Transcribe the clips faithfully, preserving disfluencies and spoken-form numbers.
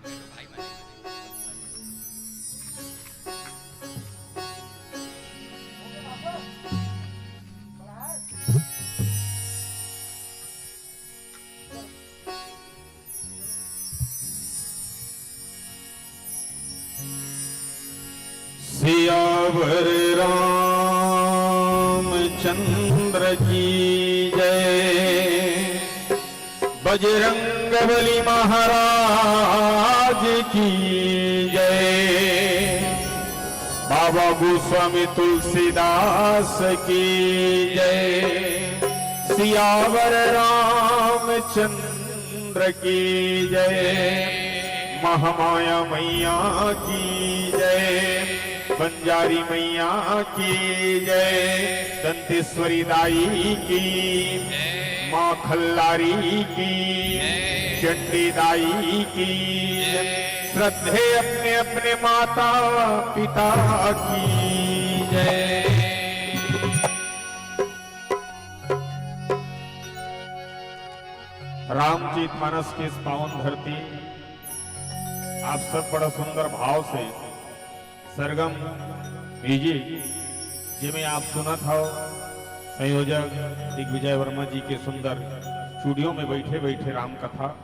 भाई माने। सियावर रामचंद्र की जय। बजरंग बली महाराज की जय। बाबा गोस्वामी तुलसीदास की जय। सियावर रामचंद्र की जय। महामाया मैया की जय। बंजारी मैया की जय। दंतेश्वरी दाई की, माँ खल्लारी की, चंडी दाई की जय। श्रद्धे अपने अपने माता पिता की जय। रामचरित मानस के इस पावन धरती, आप सब बड़ा सुंदर भाव से सरगम म्यूजिक, जेमे आप सुनत हव संयोजक दिग्विजय वर्मा जी के सुंदर स्टूडियो में बैठे बैठे राम कथा।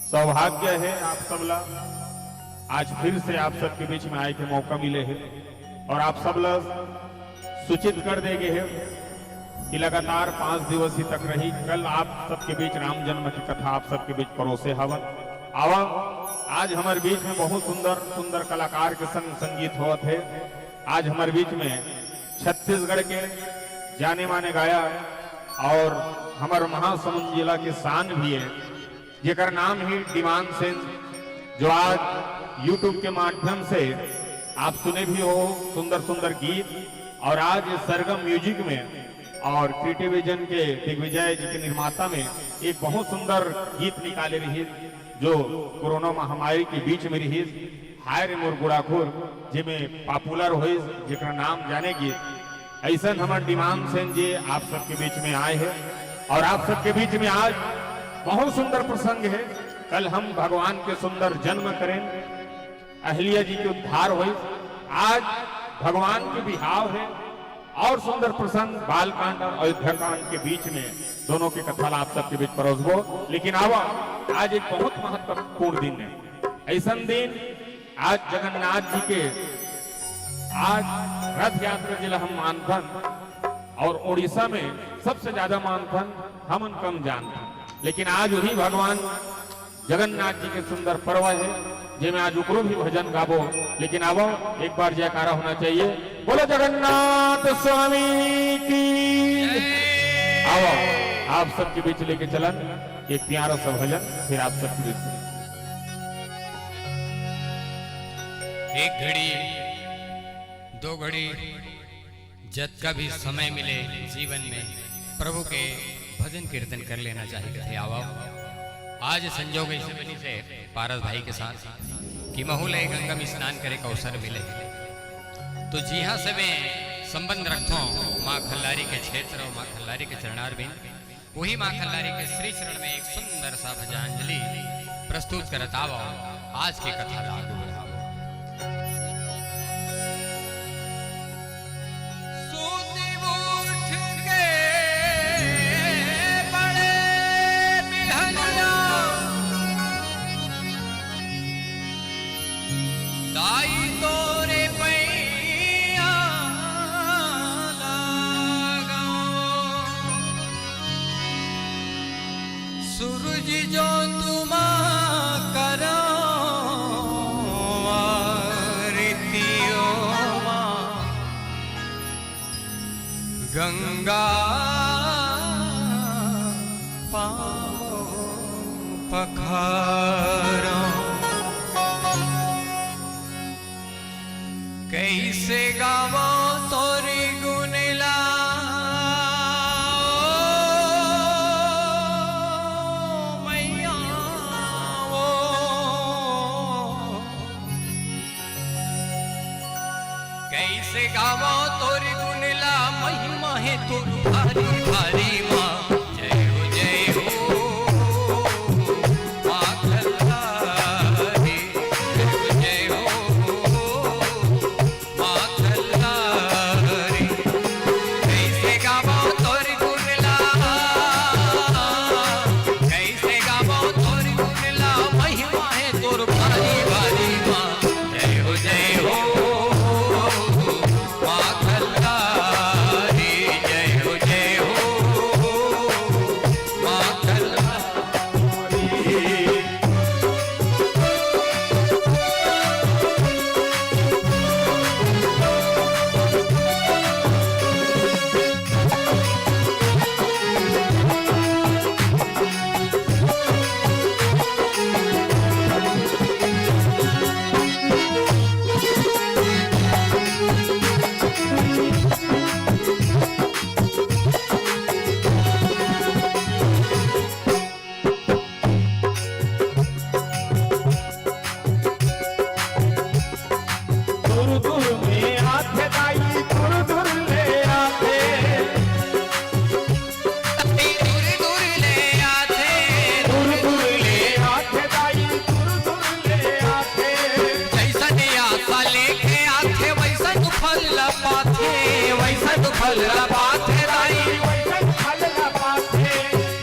सौभाग्य है आप सब ला आज फिर से आप सबके बीच में आए के मौका मिले है और आप सब ला सूचित कर दे गए है कि लगातार पांच दिवस ही तक रही। कल आप सबके बीच राम जन्म की कथा आप सबके बीच परोसे हवन। आवा, आज हमारे बीच में बहुत सुंदर सुंदर कलाकार के संग संगीत होत है। आज हमारे बीच में छत्तीसगढ़ के जाने माने गायक और हमारे महासमुंद जिला के शान भी है, जेकर नाम ही डिमांड सेन, जो आज YouTube के माध्यम से आप सुने भी हो सुंदर सुंदर गीत। और आज सरगम म्यूजिक में और क्रिएटिव विजन के दिग्विजय जी के निर्माता में एक बहुत सुंदर गीत निकाले रही, जो कोरोना महामारी के बीच में रही, हाय रे मोर गुड़ाखोर, जेमे पॉपुलर होइस, जेकर नाम जाने गीत। ऐसन हमर डिमांड सेन जी आप सबके बीच में आए हैं और आप सबके बीच में आज बहुत सुंदर प्रसंग है। कल हम भगवान के सुंदर जन्म करें, अहिल्या जी के उद्धार होइस, आज भगवान के बिहाव है और सुंदर प्रसंग बालकांड और अयोध्या कांड के बीच में दोनों के कथा ला आप सबके बीच परोसबो। लेकिन आवा, आज एक बहुत महत्वपूर्ण दिन है, ऐसन दिन आज जगन्नाथ जी के आज रथ यात्रा जिला हम मानथन और उड़ीसा में सबसे ज्यादा मानथन, हमन कम जानथन, लेकिन आज वही भगवान जगन्नाथ जी के सुंदर पर्व है, जेमे आज ओकरो भी भजन गाबो। लेकिन आवो, एक बार जयकारा होना चाहिए, बोलो जगन्नाथ स्वामी की। आवो, आप सबके बीच लेके चलन एक प्यारा सा भजन, फिर आप सबके बीच। एक घड़ी, दो घड़ी, जतका भी समय मिले जीवन में, प्रभु के भजन कीर्तन कर लेना चाहिए थे। आवा, आज संजोग ऐसे बनी से पारस भाई के साथ कि महू ले गंगा में स्नान करे का अवसर मिले, तो जिहाँ से मैं संबंध रखता हूँ माँ खल्लारी के क्षेत्र और माँ खल्लारी के चरणार बिंद, वही माँ खल्लारी के श्री चरण में एक सुंदर सा भजनांजलि प्रस्तुत करत आवो। आज के कथा ला आगू बढ़ावो। सूत उठ के बड़े बिहनिया दाई तोरे पैया लागो। सूरज जो तुमा करो आरतियो मा। गंगा पाँव पखारौं। कइसे गावौं तोर गुन ला, ओ मैया, ओ। कइसे गावौं तोर गुन ला, महिमा हे तोर भारी भारी माँ। जय हो, जय हो, माँ खल्लारी। फल ला पाथे दाई, वैसन फल ला पाथे।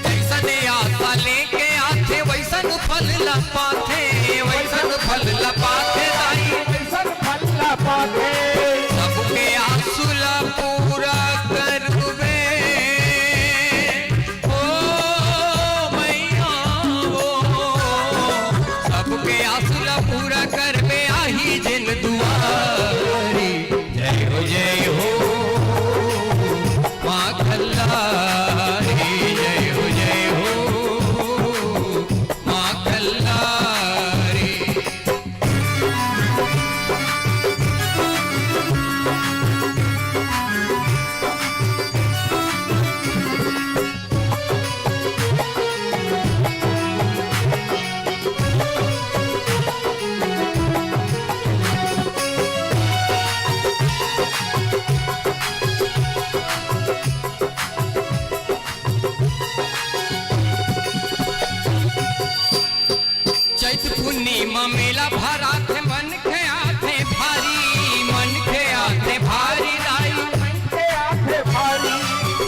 जैसन आशा लेके आथे, वैसन फल ला पाथे, वैसन फल ला पाथे दाई, वैसन फल ला पाथे। सबके आंसू ला पूरा करबे, ओ मैया ओ, सबके आंसू ला पूरा करबे, आही जेन दुआरी। जय हो, जय हो, माँ कल्लारी, जय हो, जय हो, माँ कल्लारी। चैत पूर्णिमा मेला भराथे, मनखे आथे भारी, मनखे आथे भारी दाई, मनखे आथे भारी।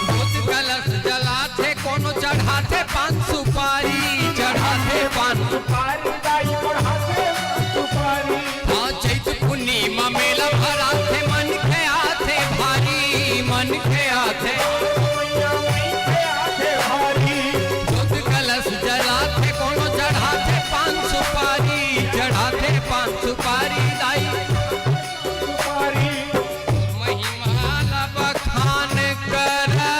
भूत कलश जलाथे, कोनो चढ़ाथे पान सुपारी, चढ़ाथे पान सुपारी दाई, चढ़ाथे पान सुपारी। हाँ, चैत पूर्णिमा मेला भराथे, मनखे आथे भारी, मनखे आथे। मैया, मनखे आथे भारी। दूध कलश जलाथे, कोनो चढ़ाथे पान सुपारी, चढ़ाथे पान सुपारी दाई। सुपारी। महिमा ला बखान करा,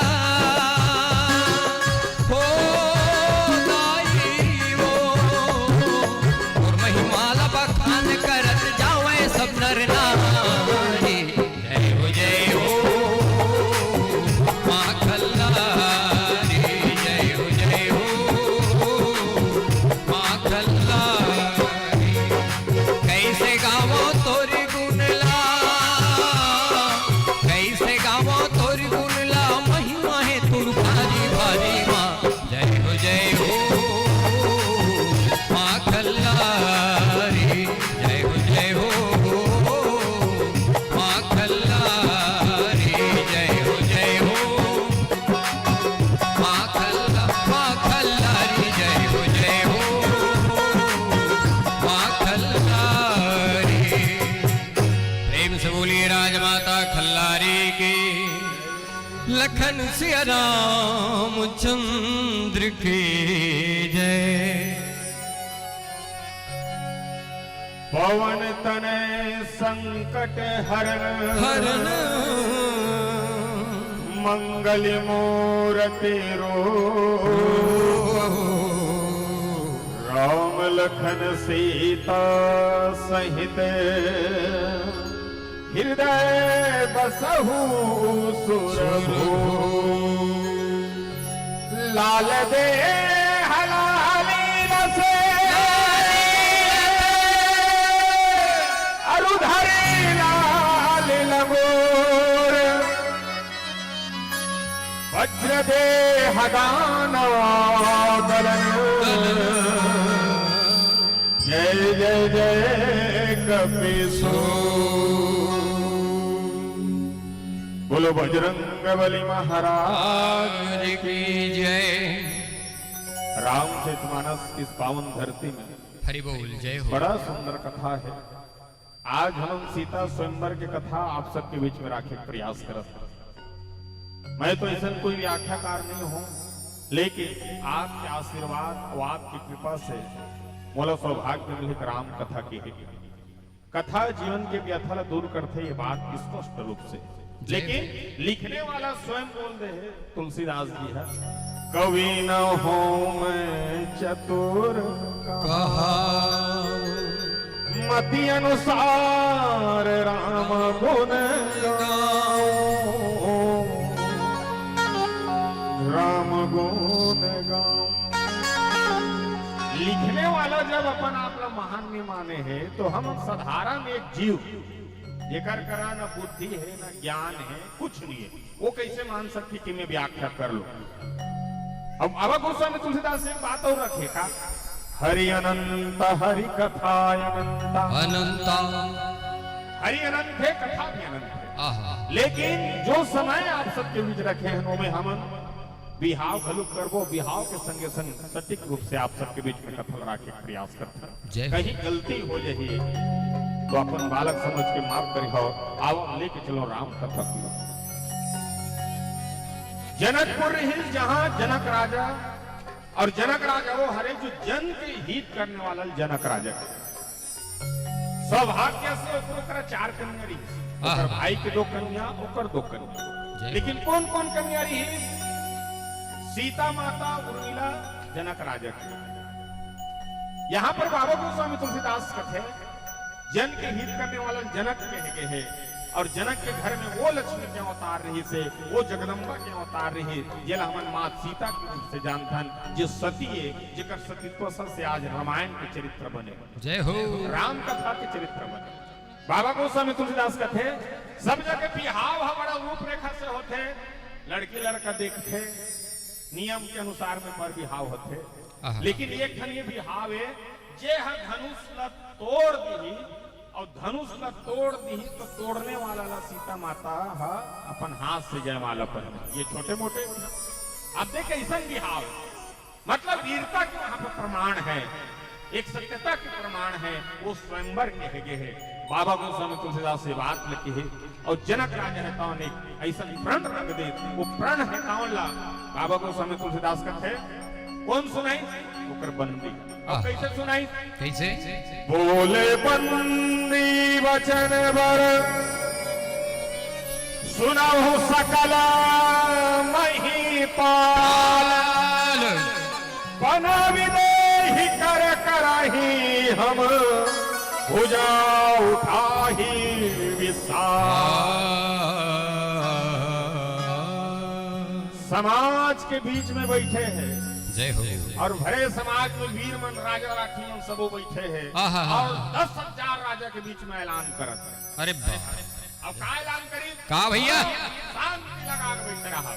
हो दाई वो। तोर महिमा ला बखान करत जावै सब नर नारी। जय हो, जय हो, माँ कल्लारी, जय हो, जय हो, माँ कल्लारी। कैसे गावो तोरी गुण ला, कैसे गावो तोरी गुण ला, महिमा हे तोर भारी, भारी माँ। जय हो, जय हो, माँ कल्लारी। जय हो, जय हो, माँ कल्लारी। जय हो, जय हो, माँ कल्ला-, माँ कल्लारी। जय हो, जय हो, माँ कल्लारी। प्रेम से बोलिए राजमाता कल्लारी की। लखन सिया रामचंद्र की जय। पवन तनय संकट हरण। हरण। मंगल मूरति रूप। राम लखन सीता सहित। हृदय बसहु सुरभूप। लाल देह लाल रस। अरु धरि लाल लंगोर। वज्र देह दानव दलन। जय जय जय कपीसो। बोलो बजरंग बली महाराज की जय। रामचरितमानस की इस पावन धरती में हरि बोल, जय हो। बड़ा सुंदर कथा है। आज हम सीता स्वयंवर के कथा आप सबके बीच में राखे के प्रयास करत हन। मैं तो ऐसा कोई व्याख्याकार नहीं हूँ, लेकिन आपके आशीर्वाद और आपकी कृपा से मोला सौभाग्य मिले कि राम कथा की है। कथा जीवन के व्यथा ला दूर करथे, ये बात स्पष्ट रूप से। जय लेकिन हो। लिखने वाला स्वयं बोल दे है तुलसीदास जी है, कवि न हों मैं चतुर कहाऊं। कहाऊं। मति अनुसार राम गुण गाऊं। राम गुण गाऊं। लिखने वाला जब अपन आप ला महान नहीं माने है, तो हम साधारण एक जीव, जेकर करा न बुद्धि है, न ज्ञान है, कुछ नहीं है, वो कैसे मान सकती कि मैं व्याख्या कर लूं? अब अवध गोस्वामी तुलसीदास जी एक बात और रखे का, हरि अनंत, हरि कथा अनंता। अनंता। हरि अनंत है, कथा भी अनंत है। आहा। लेकिन जो समय आप सबके बीच रखे हन, ओमे हमन बिहाव घलो करबो, बिहाव के संगे संग सटीक रूप से आप सबके बीच में कथा ला राखे के प्रयास करथन। जय हो। कहीं गलती हो जाही तो अपन बालक समझ के माफ करिहव। आओ, लेके चलो राम कथा की। जनकपुर रहिस, जहाँ जनक राजा, और जनक राजा वो हरे जो जन के हित करने वाला जनक राजा। सौभाग्य से ओकरो करा चार कन्या रहिस। आहा। ओकर भाई के दो कन्या, ओकर दो कन्या। जय लेकिन हो। कौन कौन कन्या रहिस? सीता माता, उर्मिला, जनक राजा के। यहाँ पर बाबा गोस्वामी तुलसीदास कथे, जन के हित करने वाला जनक कहे गे हे, और जनक के घर में वो लक्ष्मी के अवतार रहिस हे, वो जगदम्बा के अवतार रहिस, जेला हमन मात सीता के रूप से जानथन, जे सती हे, जेकर सतीत्व से आज रामायण के चरित्र बने। जय हो। राम कथा के चरित्र बने। बाबा गोस्वामी तुलसीदास कथे, सब जगह बिहाव ह बड़ा रूपरेखा से होथे, लड़की लड़का देखथे, नियम के अनुसार में बर बिहाव होथे। आहा। लेकिन एक ठन ये बिहाव हे, जे ह धनुष ला तोड़ दिही, और धनुष ला तोड़ दिही तो तोड़ने वाला ला सीता माता ह अपन हाथ से जयमाला पहने। ये छोटे मोटे आप देख, ऐसा बिहाव, मतलब वीरता के वहां पर प्रमाण है, एक सत्यता के प्रमाण है, वो स्वयंवर कहे गे हे। बाबा गोस्वामी तुलसीदास ये बात ल कहे, और जनक राजा हे तौन एक ऐसा प्रण रख दे, वो प्रण हे तौन ला बाबा गोस्वामी तुलसीदास कथे, कौन सुनाई? ओकर बंदी। अब आह। कैसे सुनाई? कैसे? बोले बंदी वचन बर सुनहु सकल महीपाल। बन विदेही कर करही हम भुजा उठाही विशाल। समाज के बीच में बैठे हे। जय हो। और भरे समाज में वीर मन, राजा राखी मन सबो बैठे हे। आहा। और दस हजार राजा के बीच में ऐलान करत हे। अरे बाप। अब का ऐलान करी? का भैया? शांति लगा के बैठे रहा।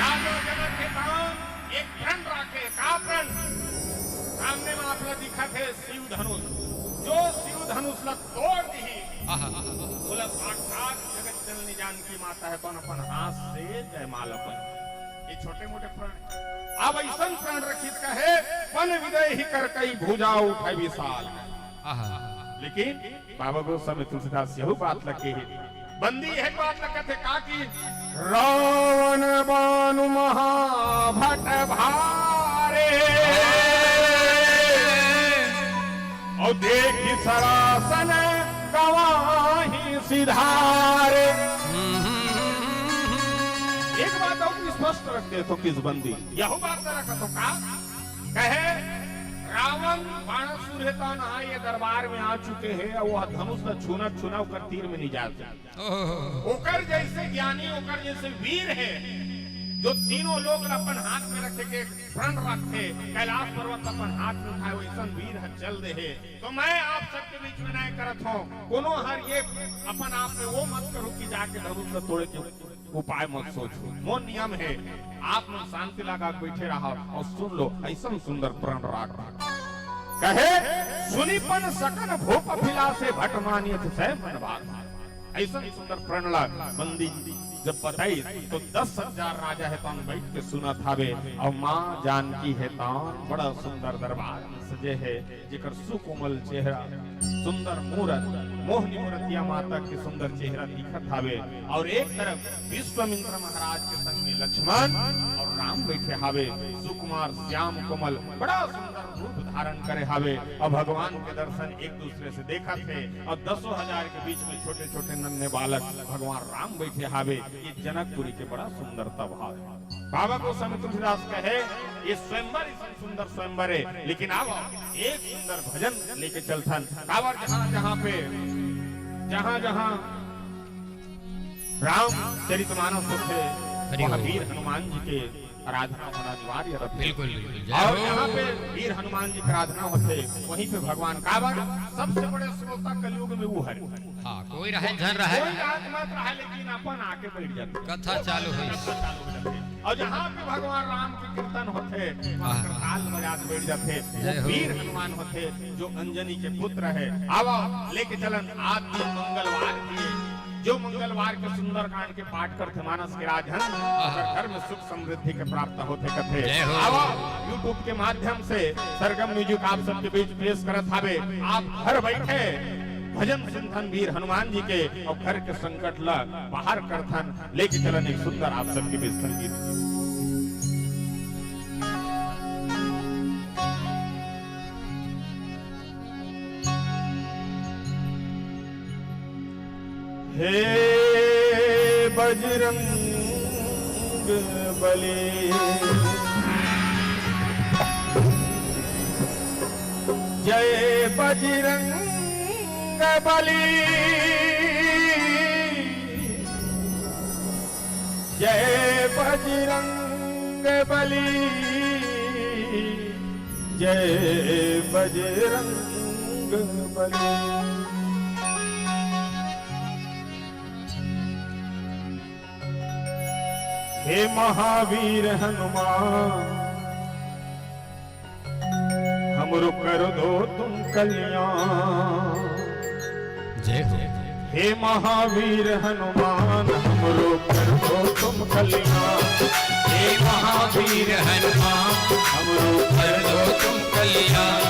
राजा जनक के काम एक प्रण राखे, का प्रण? सामने में आप ला दिखत हे शिव धनुष, जो शिव धनुष ला तोड़ दिही, आहा। बोला साक्षात जगत जननी जानकी माता हे, कौन अपन हाथ से जयमाला पहने। ये छोटे मोटे प्रण। अब ऐसन प्रण रखिस कहे, बन विदेही कर कई भुजा उठे विशाल। आहा। लेकिन बाबा गोस्वामी तुलसीदास यहू बात ल कहे, बंदी यह बात ल कथे का कि रावण बानु महाभट भारे, और देखि सरासन गवाही सिधारे। एक बात और स्पष्ट रख दे तो किस बंदी, यहू बात ल रख तो का कहे, रावण बाणासुर हे तौन ह ये दरबार में आ चुके हे, और वो धनुष ला छूना छूना ओकर तीर में नहीं जात। ओहो। ओकर जैसे ज्ञानी, ओकर जैसे वीर हे, जो तीनों लोक ला अपन हाथ में रखे के प्रण रखे, कैलाश पर्वत ला अपन हाथ में उठाए, वैसन वीर ह चल दे हे। तो मैं आप सबके बीच में न्याय करत हूँ, कोनो हर ये अपन आप में वो मत करो कि जाके धनुष ला तोड़े के उपाय मत सोचो। मोर नियम हे, आप मन शांति लगा के बैठे रहा और सुन लो, ऐसन सुंदर प्रण राग। कहे, सुनि पन सकन भूप अभिलाषे भट मानियत सै मन बात। ऐसन सुंदर प्रण ला बंदी जब बताई तो दस हजार राजा हे तौन बैठ के सुनत हावे, और माँ जानकी हे तौन बड़ा सुंदर दरबार सजे हे, जेकर सुकोमल चेहरा, सुंदर मूरत, मोहनी मूरतिया माता के सुंदर चेहरा दिखत हावे, और एक तरफ विश्वामित्र महाराज के संग में लक्ष्मण और राम बैठे हावे। सुकुमार श्याम कोमल बड़ा सुंदर रूप धारण करे हावे, और भगवान के दर्शन एक दूसरे से देखत हे, और दसों हजार के बीच में छोटे छोटे नन्हे बालक भगवान राम बैठे हावे। ये जनकपुरी के बड़ा सुंदर तब हावे। बाबा गोस्वामी तुलसीदास कहे, ये स्वयंवर इसन सुंदर स्वयंवर हे, लेकिन आओ एक सुंदर भजन लेके चलथन। काबर जहाँ जहाँ पे, जहाँ जहाँ राम चरितमानस होथे, हरि वहाँ ओम। वीर हनुमान जी के आराधना होना अनिवार्य रहथे। बिल्कुल, बिल्कुल। जय और हो। जहाँ पे वीर हनुमान जी की आराधना होथे, वहीं पे भगवान काबर सबसे बड़े श्रोता कलयुग में वो हरे। हाँ, कोई रहे, झन रहे। कोई राज मत रहे, लेकिन अपन आके बैठ जाथे। कथा चालू होइस। कथा चालू हो जाथे। और जहाँ पे भगवान राम के कीर्तन होथे, वहाँ हाँ। ताल बजा के बैठ जाथे। जय हो। वीर हनुमान होथे, जो अंजनी के पुत्र हे। आवा, लेके चलन आज दिन मंगलवार के जो मंगलवार के सुंदरकांड के पाठ करथे मानस के राजहंस, ओकर घर में सुख समृद्धि के प्राप्त होथे कथे। जय हो। आवा, YouTube के माध्यम से सरगम म्यूजिक आप सबके बीच पेश करत हावे। आप घर बैठे भजन सुनथन वीर हनुमान जी के अउ घर के संकट ला बाहर करथन। लेके चलन एक सुंदर आप सबके बीच संगीत। हे बजरंग बली, जय बजरंग बली, जय बजरंग बली, जय बजरंग बली। हे महावीर हनुमान, हमरो कर दो तुम कल्याण। जय हो। हे महावीर हनुमान, हमरो कर दो तुम कल्याण। हे महावीर हनुमान, हमरो कर दो तुम कल्याण।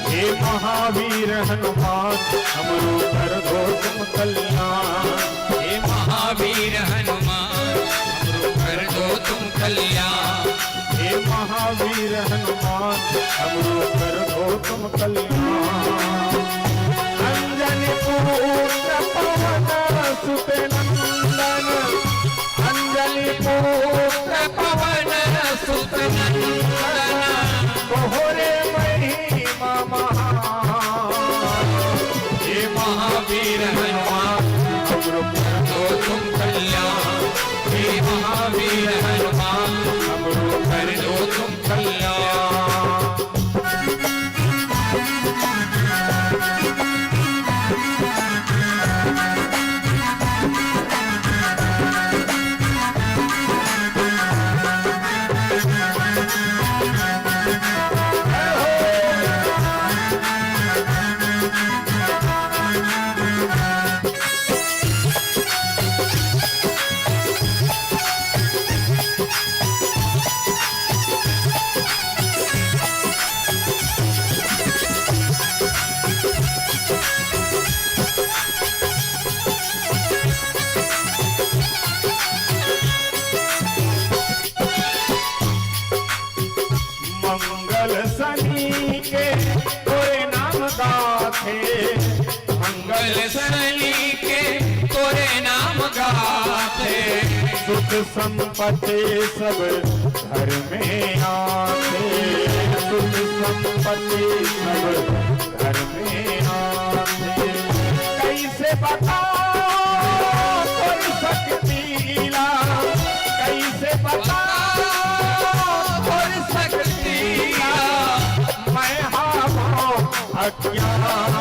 हे महावीर हनुमान, हमरो कर दो तुम कल्याण। हे महावीर हनुमान, हमरो कर दो तुम कल्याण। हे महावीर हनुमान, हमरो कर दो तुम कल्याण। अंजनी पुत्र पवन सुत नंदन, अंजनी पुत्र पवन सुत नंदन, तोहरे महिमा महान। हे महावीर हनुमान, हमरो कर दो तुम कल्याण। हे महावीर हनुमान, हमरो कर दो तुम कल्याण। मंगल शनि के तोरे नाम गाथे। मंगल शनि के तोरे नाम गाथे। सुख संपत्ति सब घर में आथे। सुख संपत्ति सब घर में आथे। कैसे बताओ तोर शक्ति ला, कैसे बताओ तोर शक्ति ला, मैं हावों अज्ञान।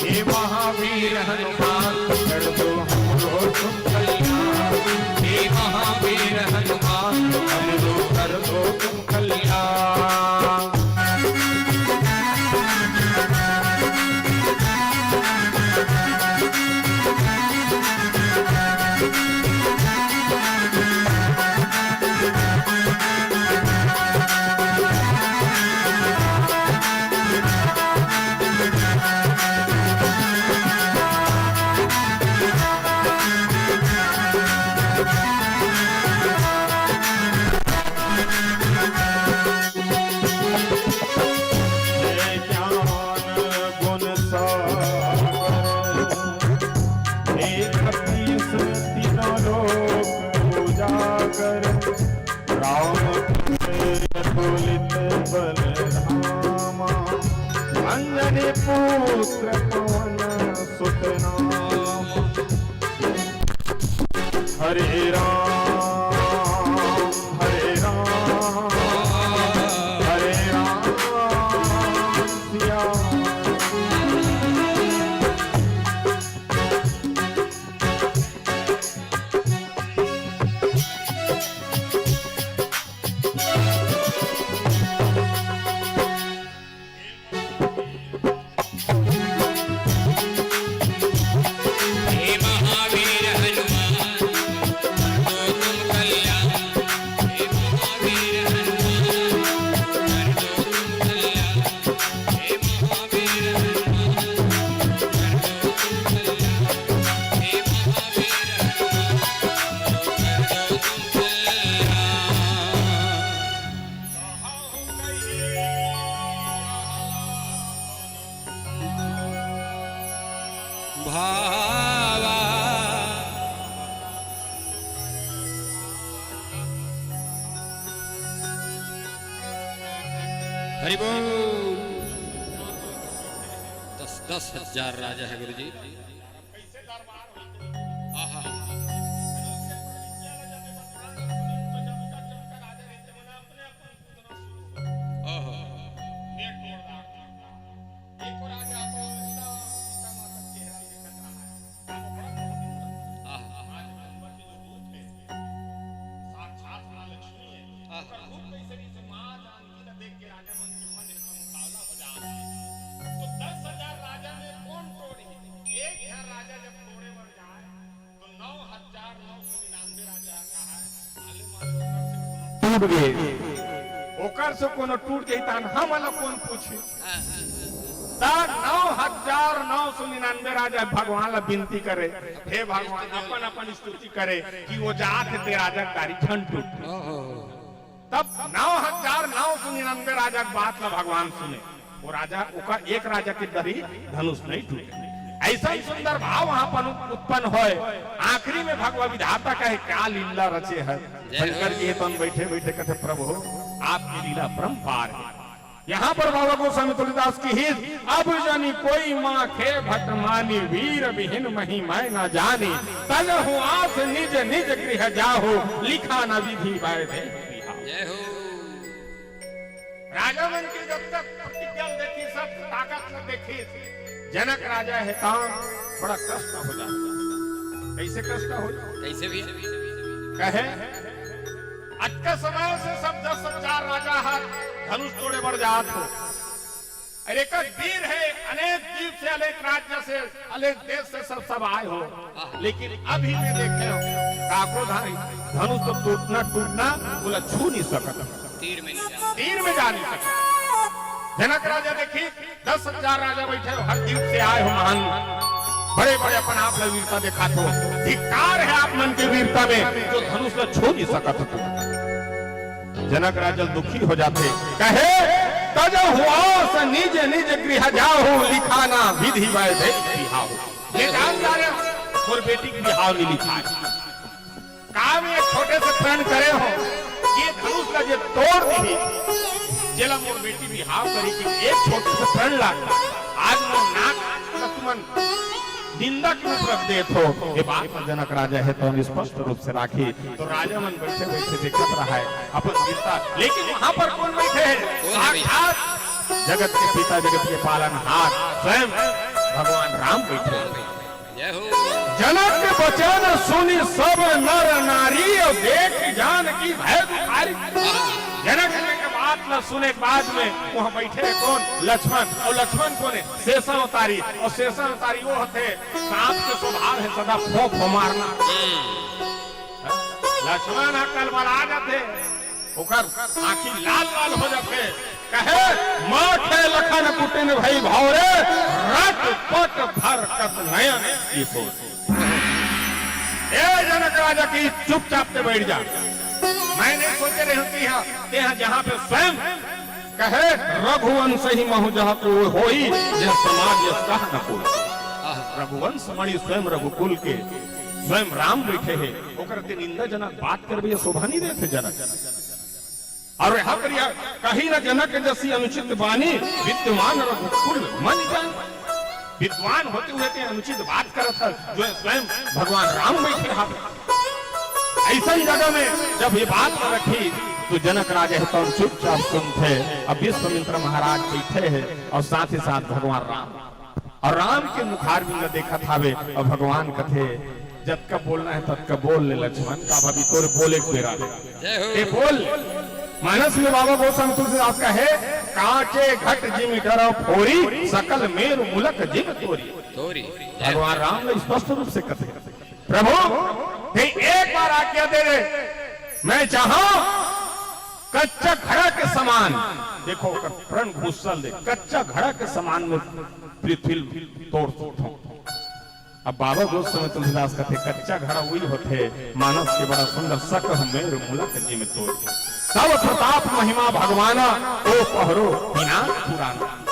हे महावीर हनुमान, कर दो हमरो तुम कल्याण। हे महावीर हनुमान, हमरो कर दो तुम कल्याण। हे ज्ञान गुण सागर, हे कपीस तीनों लोक उजागर, राम कृष्ण अतुलित बल धामा, अंजनी पुत्र पवन सुत नामा। हरे राम, हरे राम, हरे राम, सिया राम। भावा। हरि बोल। दस, दस हजार राजा है गुरुजी। आहा। ओहो। एक राजा तो एकदम सीता माता के चेहरा देखत रहा है। वो बड़ा मोहनीय है। आहा। आज भगवान के जो रूप है, साक्षात माँ लक्ष्मी है। आहा। ओकर रूप कैसे, जैसे माँ जानकी ला देख के राजा मन के मन एकदम काला हो जात है। तो दस हजार राजा में कौन टोरी? एक झन राजा जब टोरे बर जाए, तो नौ हजार नौ सौ निन्यानवे राजा कहा है, आले मान लो ओकर से कोनो टूट गे, ओकर से कोनो टूट जाई, तहन हमन ला कोन पूछे? त नौ हजार नौ सौ निन्यानवे राजा भगवान ला विनती करे, हे भगवान, अपन अपन स्तुति करे कि वो जात हे ते राजा के दारी झन टूट। ओहो। तब नौ हजार नौ सौ निन्यानवे राजा के बात ला भगवान सुने। वो राजा, ओकर एक राजा के दारी धनुष नहीं टूटे। ऐसा ही सुंदर भाव वहां पर उत्पन्न होय। आखिरी में भगवा विधाता कहे, "क्या लीला रचे है।" जय हो। शंकर जी तो बैठे बैठे कहते, "प्रभु, आपकी लीला परम्पार है।" यहाँ पर बाबा गोस्वामी तुलसीदास की ही, "अब जनि कोई माखे भट मानी, वीर विहीन मही मैं ना जानी। तजहु आस निज निज गृह जाहु, लिखा न विधि बाय भेद बिहाव।" जय हो। राजा मन के जब तक प्रतिज्ञा ल देखिस, सब ताकत ल देखिस, जनक राजा हे त बड़ा कष्ट हो जाता। कैसे कष्ट हो? कैसे भी? कहे, अतका समय से सब दस हजार राजा ह धनुष तोड़े बर जात हो। अरे, एक वीर हे, अनेक द्वीप से, अनेक राज्य से, अनेक देश से सब, सब आए हो, लेकिन अभी मैं देखे हो, काको धारी धनुष तो टूटना, टूटना, बोला छू नहीं सकत। तीर में नहीं जा। तीर में जा नहीं सकत। जनक राजा देखी, दस हजार राजा बैठे हो, हर द्वीप से आए हो महान, बड़े बड़े अपन आप ला वीरता दिखात हो। धिक्कार है आप मन के वीरता में, जो धनुष ला छू नहीं सकत हो। जनक राजा दुखी हो जाथे, कहे, "तजहु आस निज निज गृह जाहु, लिखा न विधि बाय भेद बिहाव।" ये जान जा रहे हो, मोर बेटी के बिहाव नहीं लिखा है। का मैं एक छोटे से प्रण करे हो, ये धनुष ला जे तोड़ दिही, जेला मोर बेटी बिहाव करी कि एक छोटे से प्रण ला, आज मोर नाक ला तुमन निंदा के रूप रख देत हो। ये बात ला जनक राजा हे तो स्पष्ट रूप से राखी। तो राजा मन बैठे बैठे देखत रहा है अपन वीरता, लेकिन वहां पर कौन बैठे हैं? कौन है भैया? साक्षात जगत के पिता, जगत के पालनहार स्वयं भगवान राम बैठे हैं। जय हो। जनक बचन सुनि सब नर नारी, अउ देखि जानकी भय दुखारी। जनक जी के बात ला सुने के बाद में वहां बैठे हे कौन? लक्ष्मण। अउ लक्ष्मण कौन हे? शेषावतारी। अउ शेषावतारी वो होथे, सांप के स्वभाव हे सदा फों फों मारना। हम्म। लक्ष्मण ह कलबला जाथे, ओकर आंखी लाल लाल हो जाथे, कहे, "माखे लखन कुटिन भई भौरे, रटपट भरकस नयन की सोच।" ए जनक राजा की, चुपचाप से बैठ जा। मैं नहीं सोचे रहे हूं कि यहाँ, यहाँ जहाँ पे स्वयं कहे, "रघुवंश ही महु जह को होई, यह समाज यस कह न कोई।" रघुवंश मणि स्वयं रघुकुल के स्वयं राम बैठे हे, ओकर ते निंदाजनक बात करबे, ये शोभा नहीं देथे जनक। अउ यहाँ पर यह कही न जनक जसी अनुचित बानी, विद्वान रघुकुल मनि जानी। विद्वान होते हुए ते अनुचित बात करत हस, जो स्वयं भगवान राम बैठे हाथ। ऐसन जगह में जब ये बात रखी, तो जनक राजा हे तो चुपचाप सुनथे। अब विश्वामित्र महाराज बैठे हे अउ साथ ही साथ भगवान राम। अउ राम के मुखारविंद देखत हावे, अउ भगवान कथे, "जतका बोलना हे, ततका बोल ले लक्ष्मण, का भाभी तोरे बोले के बेरा।" जय हो। ए बोल। मानस में बाबा गोस्वामी तुलसीदास कहे, "कांचे घट जिमि डरव फोरी, सकल मेरु मुलक जिम तोरी।" तोरी। भगवान राम ने स्पष्ट रूप से कथे, "प्रभु, ते एक बार आज्ञा दे दे, मैं चाहूं कच्चा घड़ा के समान," देखो, ओकर प्रण घुसल दे, "कच्चा घड़ा के समान में पृथ्वी तोड़ सकता हूं।" अब बाबा गोस्वामी तुलसीदास कथे, "कच्चा घड़ा वही होथे, मानस के बड़ा सुंदर, सकल मेरु मुलक जिम तोरी। तब प्रताप महिमा भगवाना, ओ पहरो बिना पुराना।"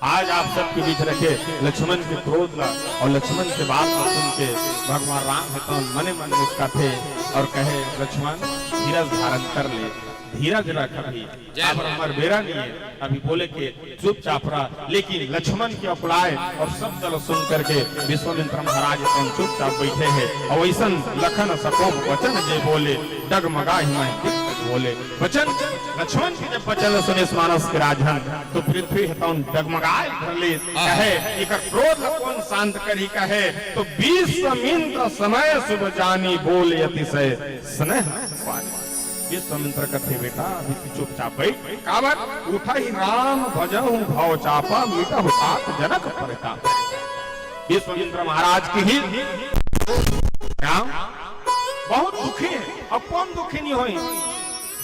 आज आप सबके बीच रखे लक्ष्मण के क्रोध ला अउ लक्ष्मण के बात ला सुन के भगवान राम हे तौन मने मन मुस्काथे अउ कहे, "लक्ष्मण, धीरज धारण कर ले, धीरज रख, अभी काबर हमर बेरा नइ हे, अभी बोले के चुपचाप रह।" लेकिन लक्ष्मण के अकुलाय अउ शब्द ला सुन करके विश्वामित्र महाराज एकदम चुपचाप बैठे हे। अउ अइसन लखन सकोप वचन जे बोले, डगमगाहि महि कितक बोले। वचन, लक्ष्मण के जब वचन ला सुनिस मानस के राजन, तो पृथ्वी हे तौन डगमगाय धर लिस। कहे, "एकर क्रोध ला कोन शांत करही?" कहे, तो विश्वामित्र समय शुभ जानी, बोले अतिशय स्नेह पानी। विश्वामित्र कथे, "बेटा, अभी तू चुपचाप बैठ।" काबर? "उठहि राम भजहु भव चापा, मिटहु तात जनक परिताप।" विश्वामित्र महाराज के ही राम बहुत दुखी हे। अउ कोन दुखी नइ होही?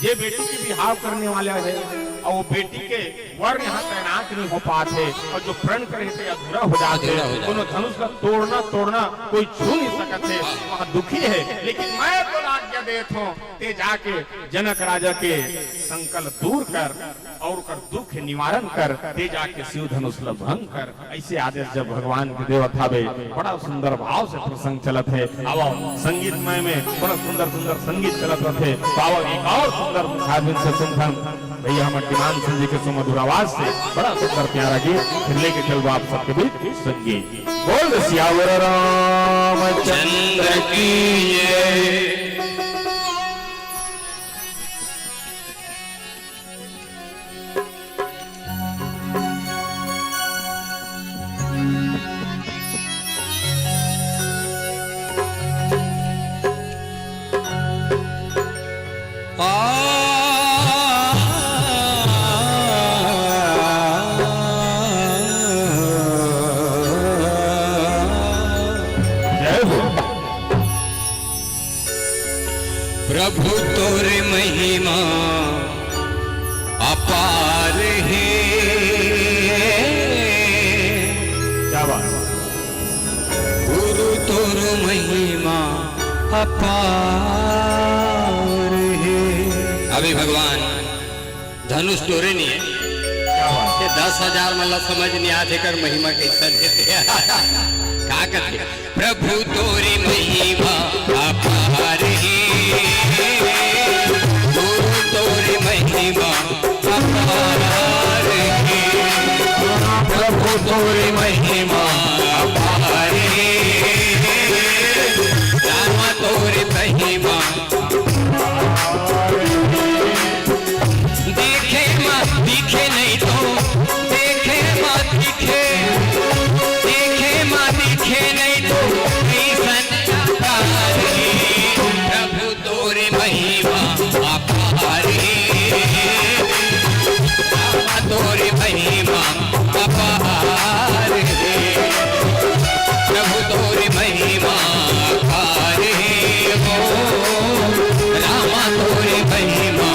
जे बेटी के बिहाव करने वाला हे अउ वो बेटी के वर यहाँ तैनात नइ हो पात हे अउ जो प्रण करे हे ते अधूरा हो जात हे, अधूरा हो जात हे। कोनो धनुष ला तोड़ना, तोड़ना कोई छू नइ सकत हे, वहाँ दुखी हे। लेकिन मैं तो आज्ञा देत हौं, ते जाके जनक राजा के संकल्प दूर कर अउ ओकर दुख निवारण कर, ते जाके शिव धनुष ला भंग कर। अइसे आदेश जब भगवान के देवत हावे, बड़ा सुंदर भाव से प्रसंग चलत हे। आवव, संगीतमय में बड़ा सुंदर सुंदर संगीत चलत रथे। तो आवव, एक अउ सुंदर मुखारविंद से सुनथन भैया हमर दीवान सिंह जी के सुमधुर आवाज से बड़ा सुंदर प्यारा गीत फिर लेके चलबो आप सबके बीच संगीत। बोल सियावर रामचंद्र की जय। जय हो। प्रभु तोर महिमा अपार हे। क्या बात। गुरु तोर महिमा अपार हे। अभी भगवान धनुष टोरे नइ हे। क्या बात। ये दस हजार मन ला समझ नइ आत हे, एकर महिमा कइसन हे। का कथे? प्रभु तोरी महिमा अपार हे, गुरु तोरी महिमा अपार हे, प्रभु तोरी महिमा अपार हे, रामा तोरी महिमा। देखे मा दिखे नहीं तो, देखे मा दिखे, देखे मा दिखे नहीं तो, कइसन अपार हे। प्रभु तोरे महिमा अपार हे, रामा तोरे महिमा अपार हे। प्रभु तोरे महिमा अपार हे, ओ रामा तोरे महिमा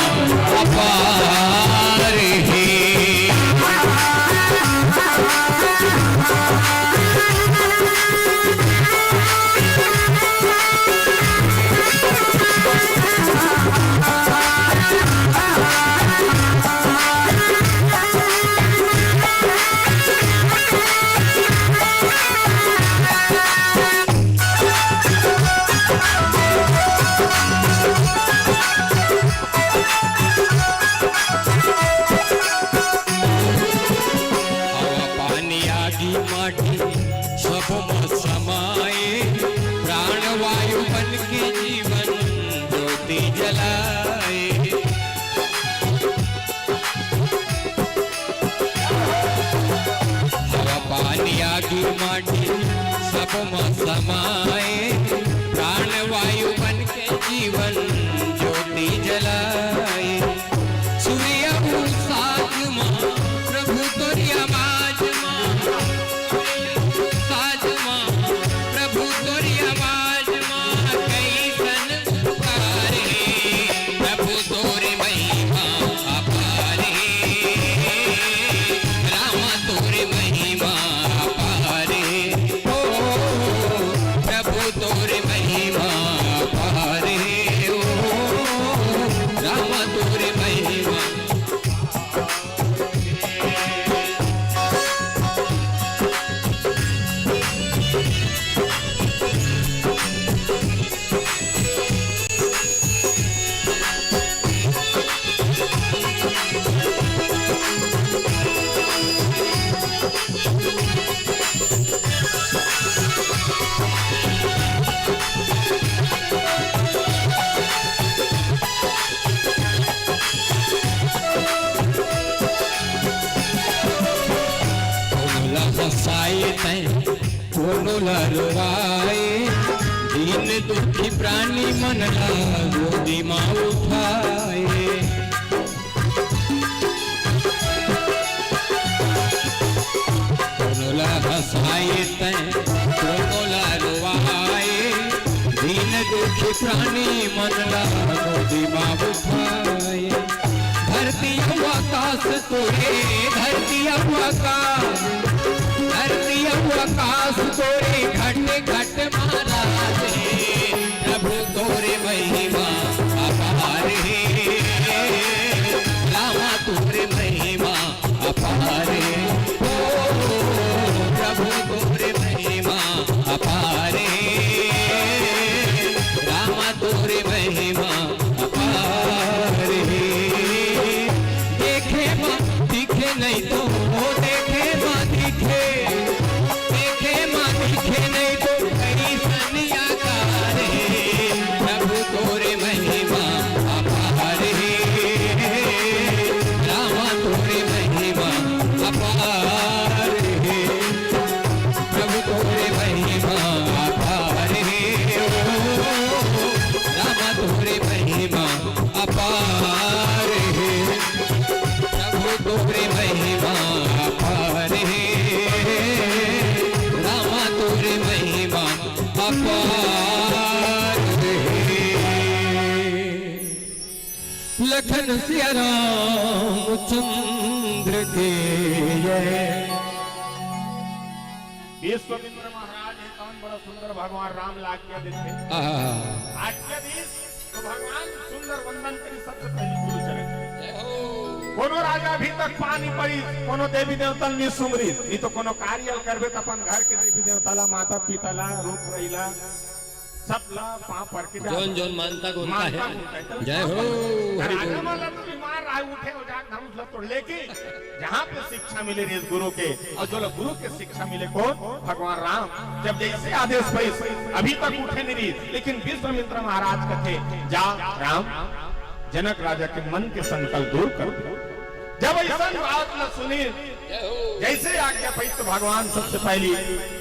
अपार हे। हवा पानी आगी माटी सब म समाए, प्राण वायु बन के जीवन ज्योति जलाए। हवा पानी आगी माटी सब म समाए, प्राण वायु बन के जीवन ज्योति जलाए। सूर्य अउ साँझ मा प्रभु तोरी आवाज मा, साँझ मा प्रभु तोरी आवाज मा कइसन पुकार हे। प्रभु तोरी महिमा अपार हे, रामा तोरी महिमा अपार हे। ओ प्रभु तोरी महिमा अपार हे, ओ रामा तोरी महिमा। हँसाए तैं कोनो ला रोवाए, दीन दुखी प्राणी मन ला गोदी मा उठाए। कोनो ला हँसाए तैं कोनो ला रोवाए, दीन दुखी प्राणी मन ला गोदी मा उठाए। धरती अउ आकाश तोरे, धरती अउ आकाश, धरती अउ आकाश तोरे घट घट मा राजे। प्रभु तोरे महिमा अपार हे, रामा तोरे महिमा अपार हे। ओ प्रभु तोरे महिमा अपार हे, रामा तोरे महिमा अपार हे। देखे मा दिखे नहीं तो, देखे मा दिखे, देखे मा दिखे नहीं तो कइसन आकार हे। प्रभु तोरे महिमा अपार हे, रामा तोरे महिमा अपार हे। प्रभु तोरे महिमा अपार हे, ओ रामा तोरे महिमा अपार हे। प्रभु तोरे महिमा अपार हे, रामा तोरे महिमा अपार हे। लखन सिया रामचंद्र के जय। विश्वामित्र महाराज हे तौन बड़ा सुंदर भगवान राम ला आज्ञा देथे। आहा। आज्ञा दीस तो भगवान सुंदर वंदन करी सबसे पहली गुरु चरण। जय हो। कोनो राजा अभी तक पानी पड़ी, कोनो देवी देवता नी सुमरी, नी तो कोनो कार्य करबे त अपन घर के देवी देवता ला, माता पिता ला, रूख रईला, सब ला पाँव पर के जा। जोन जोन मानता गुनता मानता हे। गुनता हे। जय हो, हरि राजा बोल। मन ला तो बीमार रहा, उठे हो जाके धनुष ला तोड़, लेकिन जहाँ पे शिक्षा मिले रहिस गुरु के, अउ जो ला गुरु के शिक्षा मिले कोन? भगवान राम। जब जइसे आदेश पाइस, अभी तक उठे नहीं रहिस, लेकिन विश्वामित्र महाराज कथे, जा राम, जनक राजा के मन के संकल्प दूर कर दे। जब अइसन बात ला सुनिस, जइसे आज्ञा पाइस तो भगवान सबसे पहली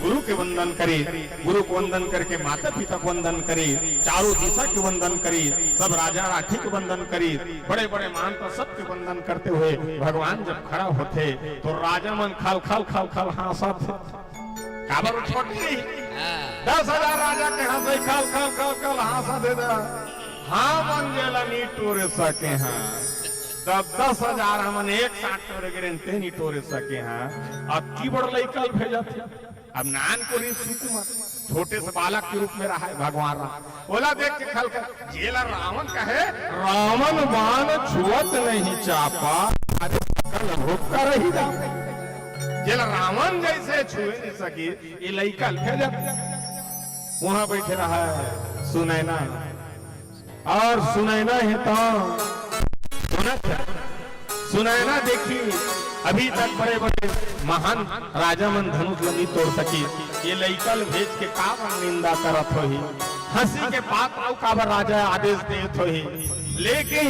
गुरु के वंदन करे, गुरु के वंदन करके माता पिता के वंदन करे, चारों दिशा के वंदन करे, सब राजा राठी के वंदन करे, बड़े बड़े महंत सबके वंदन करते हुए भगवान जब खड़ा होथे तो राजा मन खल खल खल खल हाँसथे। काबर वो छोटे रही। हाँ। दस हजार राजा के हाँसे खल खल खल खल हाँसथे। हमन जेला नी टोरे सके हन, तब दस हजार हमन एक साथ टोरे गे रहेन, ते नी टोरे सके हन। अतकी बड़ लइका ल भेजथे। अब नानकुन सुकुमार, छोटे से बालक के रूप में रहा हे भगवान राम। ओला देख के खल खल, जेला रावण कहे, रावण बाण छुअत नहीं चापा, अरे सकल होकर ही जा। जेला रावण जइसे छुए नहीं सकी, ये लइका ल भेजथे। वहाँ बैठे रहा हे सुनैना, अउ सुनैना हे तो सुनत हे। सुनैना देखी, अभी तक बड़े बड़े महान राजा मन धनुष ल नी तोड़ सकी, ये लइका ल भेज के काबर निंदा करत होही, हँसी के बात अउ काबर राजा आदेश देत होही। लेकिन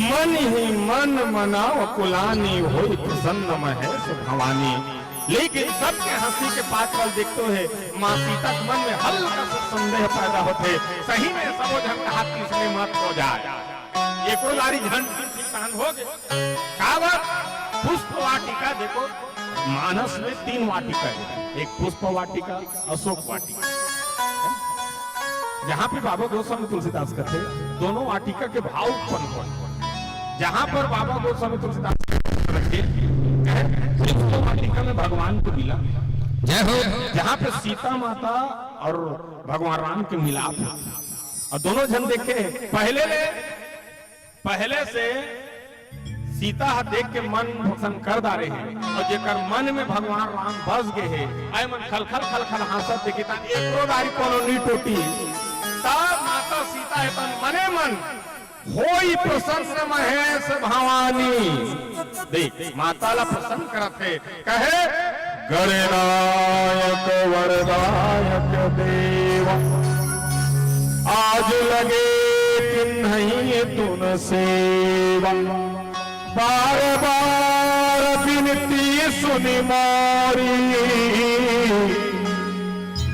मन ही मन मनाव कुलानी, होई प्रसन्न महेश भवानी। लेकिन सबके हँसी के पात्र ल देखते हुए माँ सीता के मन में हल्का सा संदेह पैदा होथे, सही में सबो झन कहाथे इसने मत हो जाए। एको लारी झन ठीक ठाक हो गे। काबर? पुष्प वाटिका देखो, मानस में तीन वाटिका हे, एक पुष्प वाटिका, अशोक वाटिका, जहाँ पे बाबा गोस्वामी तुलसीदास कथे, दोनों वाटिका के भाव उत्पन्न होय। जहाँ पर बाबा गोस्वामी तुलसीदास रखे, पुष्प वाटिका में भगवान को मिला। जय हो। जहाँ पे सीता माता अउ भगवान राम के मिलाप हो, अउ दोनों झन देखे, पहले ले पहले से सीता ह देख के मन पसंद कर डारे हे, अउ जेकर मन में भगवान राम बस गे हे, अय मन खलखल खलखल हाँसत देखिस, त एको दारी कोनो नी टूटिस। तब माता सीता हे तन मने मन, होई प्रसन्न महेश भवानी। देख, माता ला प्रसन्न करत हे, कहे, गणनायक वरदायक देव, आज लगे तिन्हैं तुन सेवा। बार बार बिन सुनि मोरी,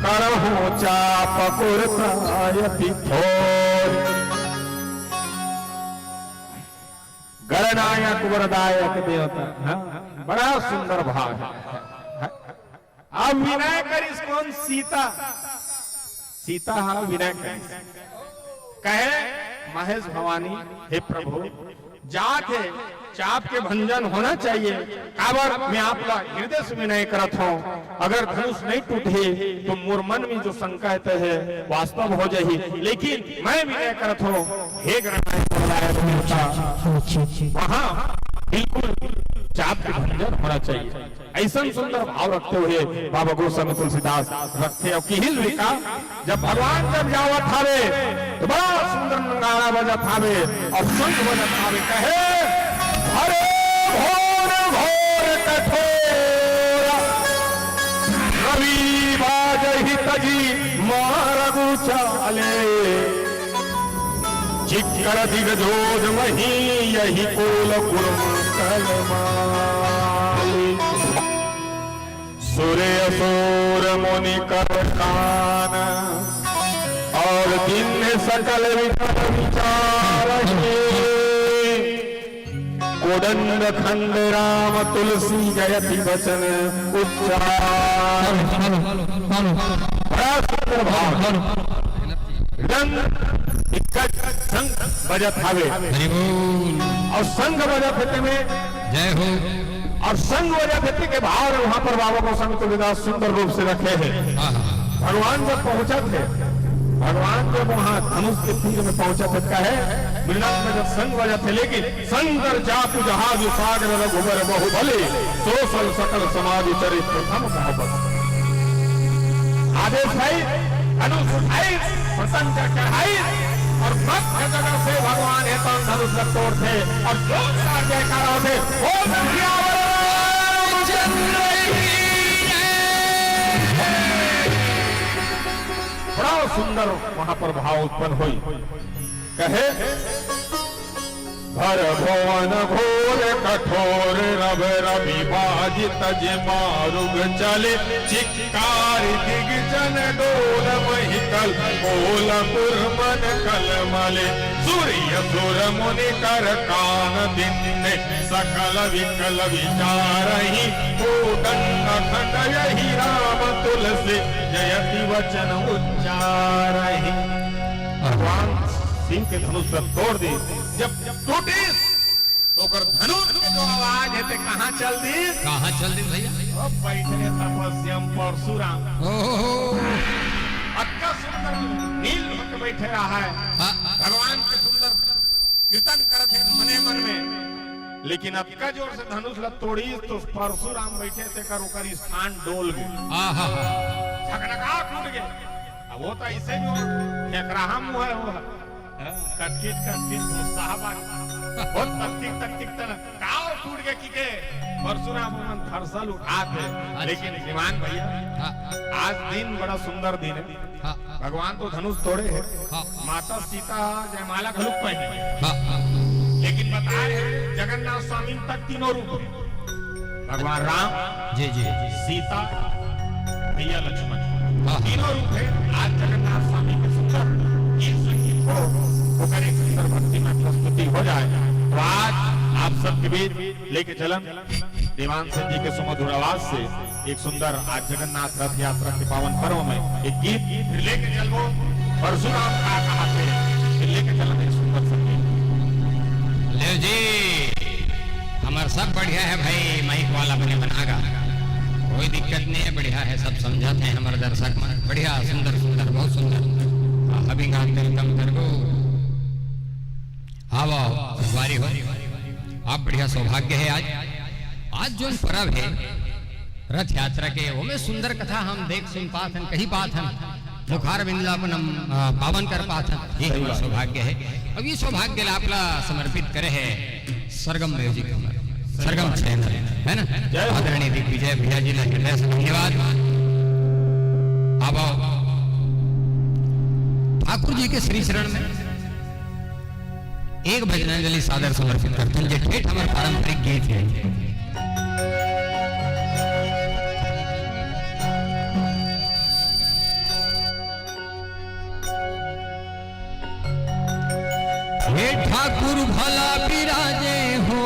करहु चाप कुरता अति थोर। गणनायक वरदायक देवता, हाँ, बड़ा सुंदर भाव है। अब विनय करिस कोन? सीता। सीता हा विनय करिस, कहे, महेश भवानी, हे प्रभु, जात हे, चाप के भंजन होना चाहिए। काबर मैं आप ला हृदय से विनय करत हूँ, अगर धनुष नहीं टूटे तो मोर मन में जो शंका है, तह वास्तव हो जाही। लेकिन मैं विनय करत हूँ, हे गणनायक वरदायक देवता, वहाँ बिल्कुल चाप के भंजन होना चाहिए। ऐसन सुंदर भाव रखते हुए बाबा गोस्वामी तुलसीदास रखते और किहिल भी का, जब भगवान जब जावत हावे तो बड़ा सुंदर नगाड़ा बजत हावे और शंख बजत हावे, कहे, भरे भोर घोर कठोर, रवि बाजहि तजि मारगु चाले। चिक्कर दिग्जोज मही यहि कोल कुर्म कलमाली। सुर असुर मुनि कर कान, और दीन्ह सकल विकल विचारहि। कोदंड खंड राम तुलसी जयति वचन उच्चार। Hello, hello, hello. बड़ा सुंदर भाव। हेलो। रंग दिग्गज शंख बजत हावे। हरि बोल। और शंख बजत हे तेमे। जय हो। और शंख बजत हे तेके भाव वहाँ पर बाबा गोस्वामी तुलसीदास सुंदर रूप से रखे हैं। हाँ, हाँ। भगवान जब पहुंचत हे, भगवान जब वहाँ धनुष के तीर में पहुंचत हे, कहे, मृदंग में जब शंख बजत हे, लेकिन शंकर चाप जहाज सागर रघुबर बहुबली, सोसल सकल समाज चरित प्रथम कह बस। आदेश भाई, धनुष उठाई, प्रसंग चढ़ाई और मध्य जगह से भगवान हे तौन धनुष ला तोड़थे और जोरदार जयकारा होथे, "बोल सियावर रामचंद्र की जय।" बड़ा सुंदर वहां पर भाव उत्पन्न हुई। कहे, भर भुवन घोर कठोर रव रवि बाजि तजि मारुग चले। चिक्कार दिग्जन डोल मही कल कोल कुर्मन कलमले। सुर असुर मुनि कर कान दीन्ह सकल विकल विचारहि। कोदंड खंड यहि राम तुलसी जयति वचन उच्चारहि। भगवान शिव के धनुष ला तोड़ दीस। जब टूटिस तो ओकर धनुष के जो आवाज हे, ते कहाँ चल दीस? कहाँ चल दीस भैया? अब बैठे तपस्यम परशुराम। ओहो। अतका सुंदर नील होके बैठे रहा है। हाँ। भगवान के सुंदर कीर्तन करत हे मने मन में, लेकिन अतका जोर से धनुष ला तोड़िस तो परशुराम बैठे तेकर ओकर स्थान डोल गे। आहा। झकझका टूट गे। अब वो तो ऐसे भी हो, खेकराहा मुँह है वो। हाँ, कटकिट, कटकिट, गुस्सा बात। बहुत तकतिक, तकतिक तन। काव टूट गे कि के? परशुराम मन धरसल उठात हे। अच्छा। लेकिन श्रीमान भैया, हाँ। आज दिन बड़ा सुंदर दिन है। हाँ। भगवान तो धनुष तोड़े है। हाँ। माता सीता जयमाला घलुक पहने। हाँ, हाँ। लेकिन बता रहे हैं, जगन्नाथ स्वामी तक तीनों रूप है। भगवान राम, जी, जी। सीता, भैया लक्ष्मण, हाँ। तीनों रूप है। आज जगन्नाथ स्वामी के सुंदर गीत संगीत हो, ओकर एक सुंदर भक्ति में प्रस्तुति हो जाए, तो आज आप सबके बीच लेके चलन देवानंद जी के सुमधुर आवाज से एक सुंदर आज जगन्नाथ रथ यात्रा के पावन पर्व में एक गीत फिर लेके चलबो। परशुराम का कहा थे, फिर लेके चलन एक सुंदर संगीत। ले जी। हमर सब बढ़िया है भाई, माइक वाला बने बनागा, कोई दिक्कत नहीं है, बढ़िया है, सब समझत हैं हमर दर्शक मन, बढ़िया, सुंदर, सुंदर, बहुत सुंदर। हाँ, अभी गान welcome कर दो। आओ, आओ, संगवारी हो, आप बढ़िया सौभाग्य है आज। आज जोन परब है रथ यात्रा के, ओमे सुंदर कथा हम देख सुन पात हन, कही पात हन, मुखारबिंद ला अपन हम, आ, पावन कर पात हन, ये सही हमर बात। सौभाग्य है। अब ये सौभाग्य ला आप ला समर्पित करे है सरगम म्यूजिक हमर, सरगम चैनल, है ना? जय हो। आदरणीय दिग्विजय भैया जी ला हृदय से धन्यवाद। अब आओ, ठाकुर जी के श्री चरण में एक भजनांजलि सादर समर्पित करथन, जे ठेठ हमर पारंपरिक गीत है। ठाकुर भला बिराजे हो,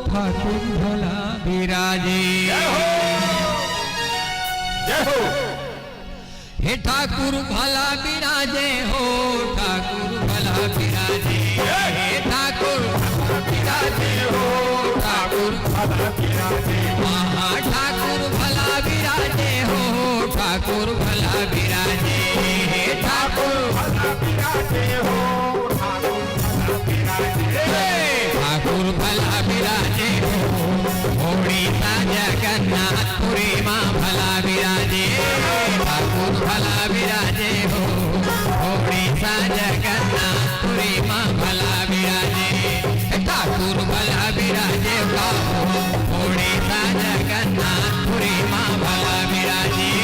ठाकुर भला बिराजे। जय हो, जय हो। हे ठाकुर भला बिराजे हो, ठाकुर भला बिराजे। हे ठाकुर भला बिराजे हो, ठाकुर भला बिराजे। महा ठाकुर भला बिराजे हो, ठाकुर भला बिराजे। हे ठाकुर भला बिराजे हो, ठाकुर भला बिराजे। ठाकुर भला बिराजे हो, उड़ीसा जगन्नाथपुरी मा भला बिराजे। ठाकुर भला बिराजे हो, उड़ीसा जगन्नाथपुरी मा भला बिराजे। ठाकुर भला बिराजे हो, उड़ीसा जगन्नाथपुरी मा भला बिराजे।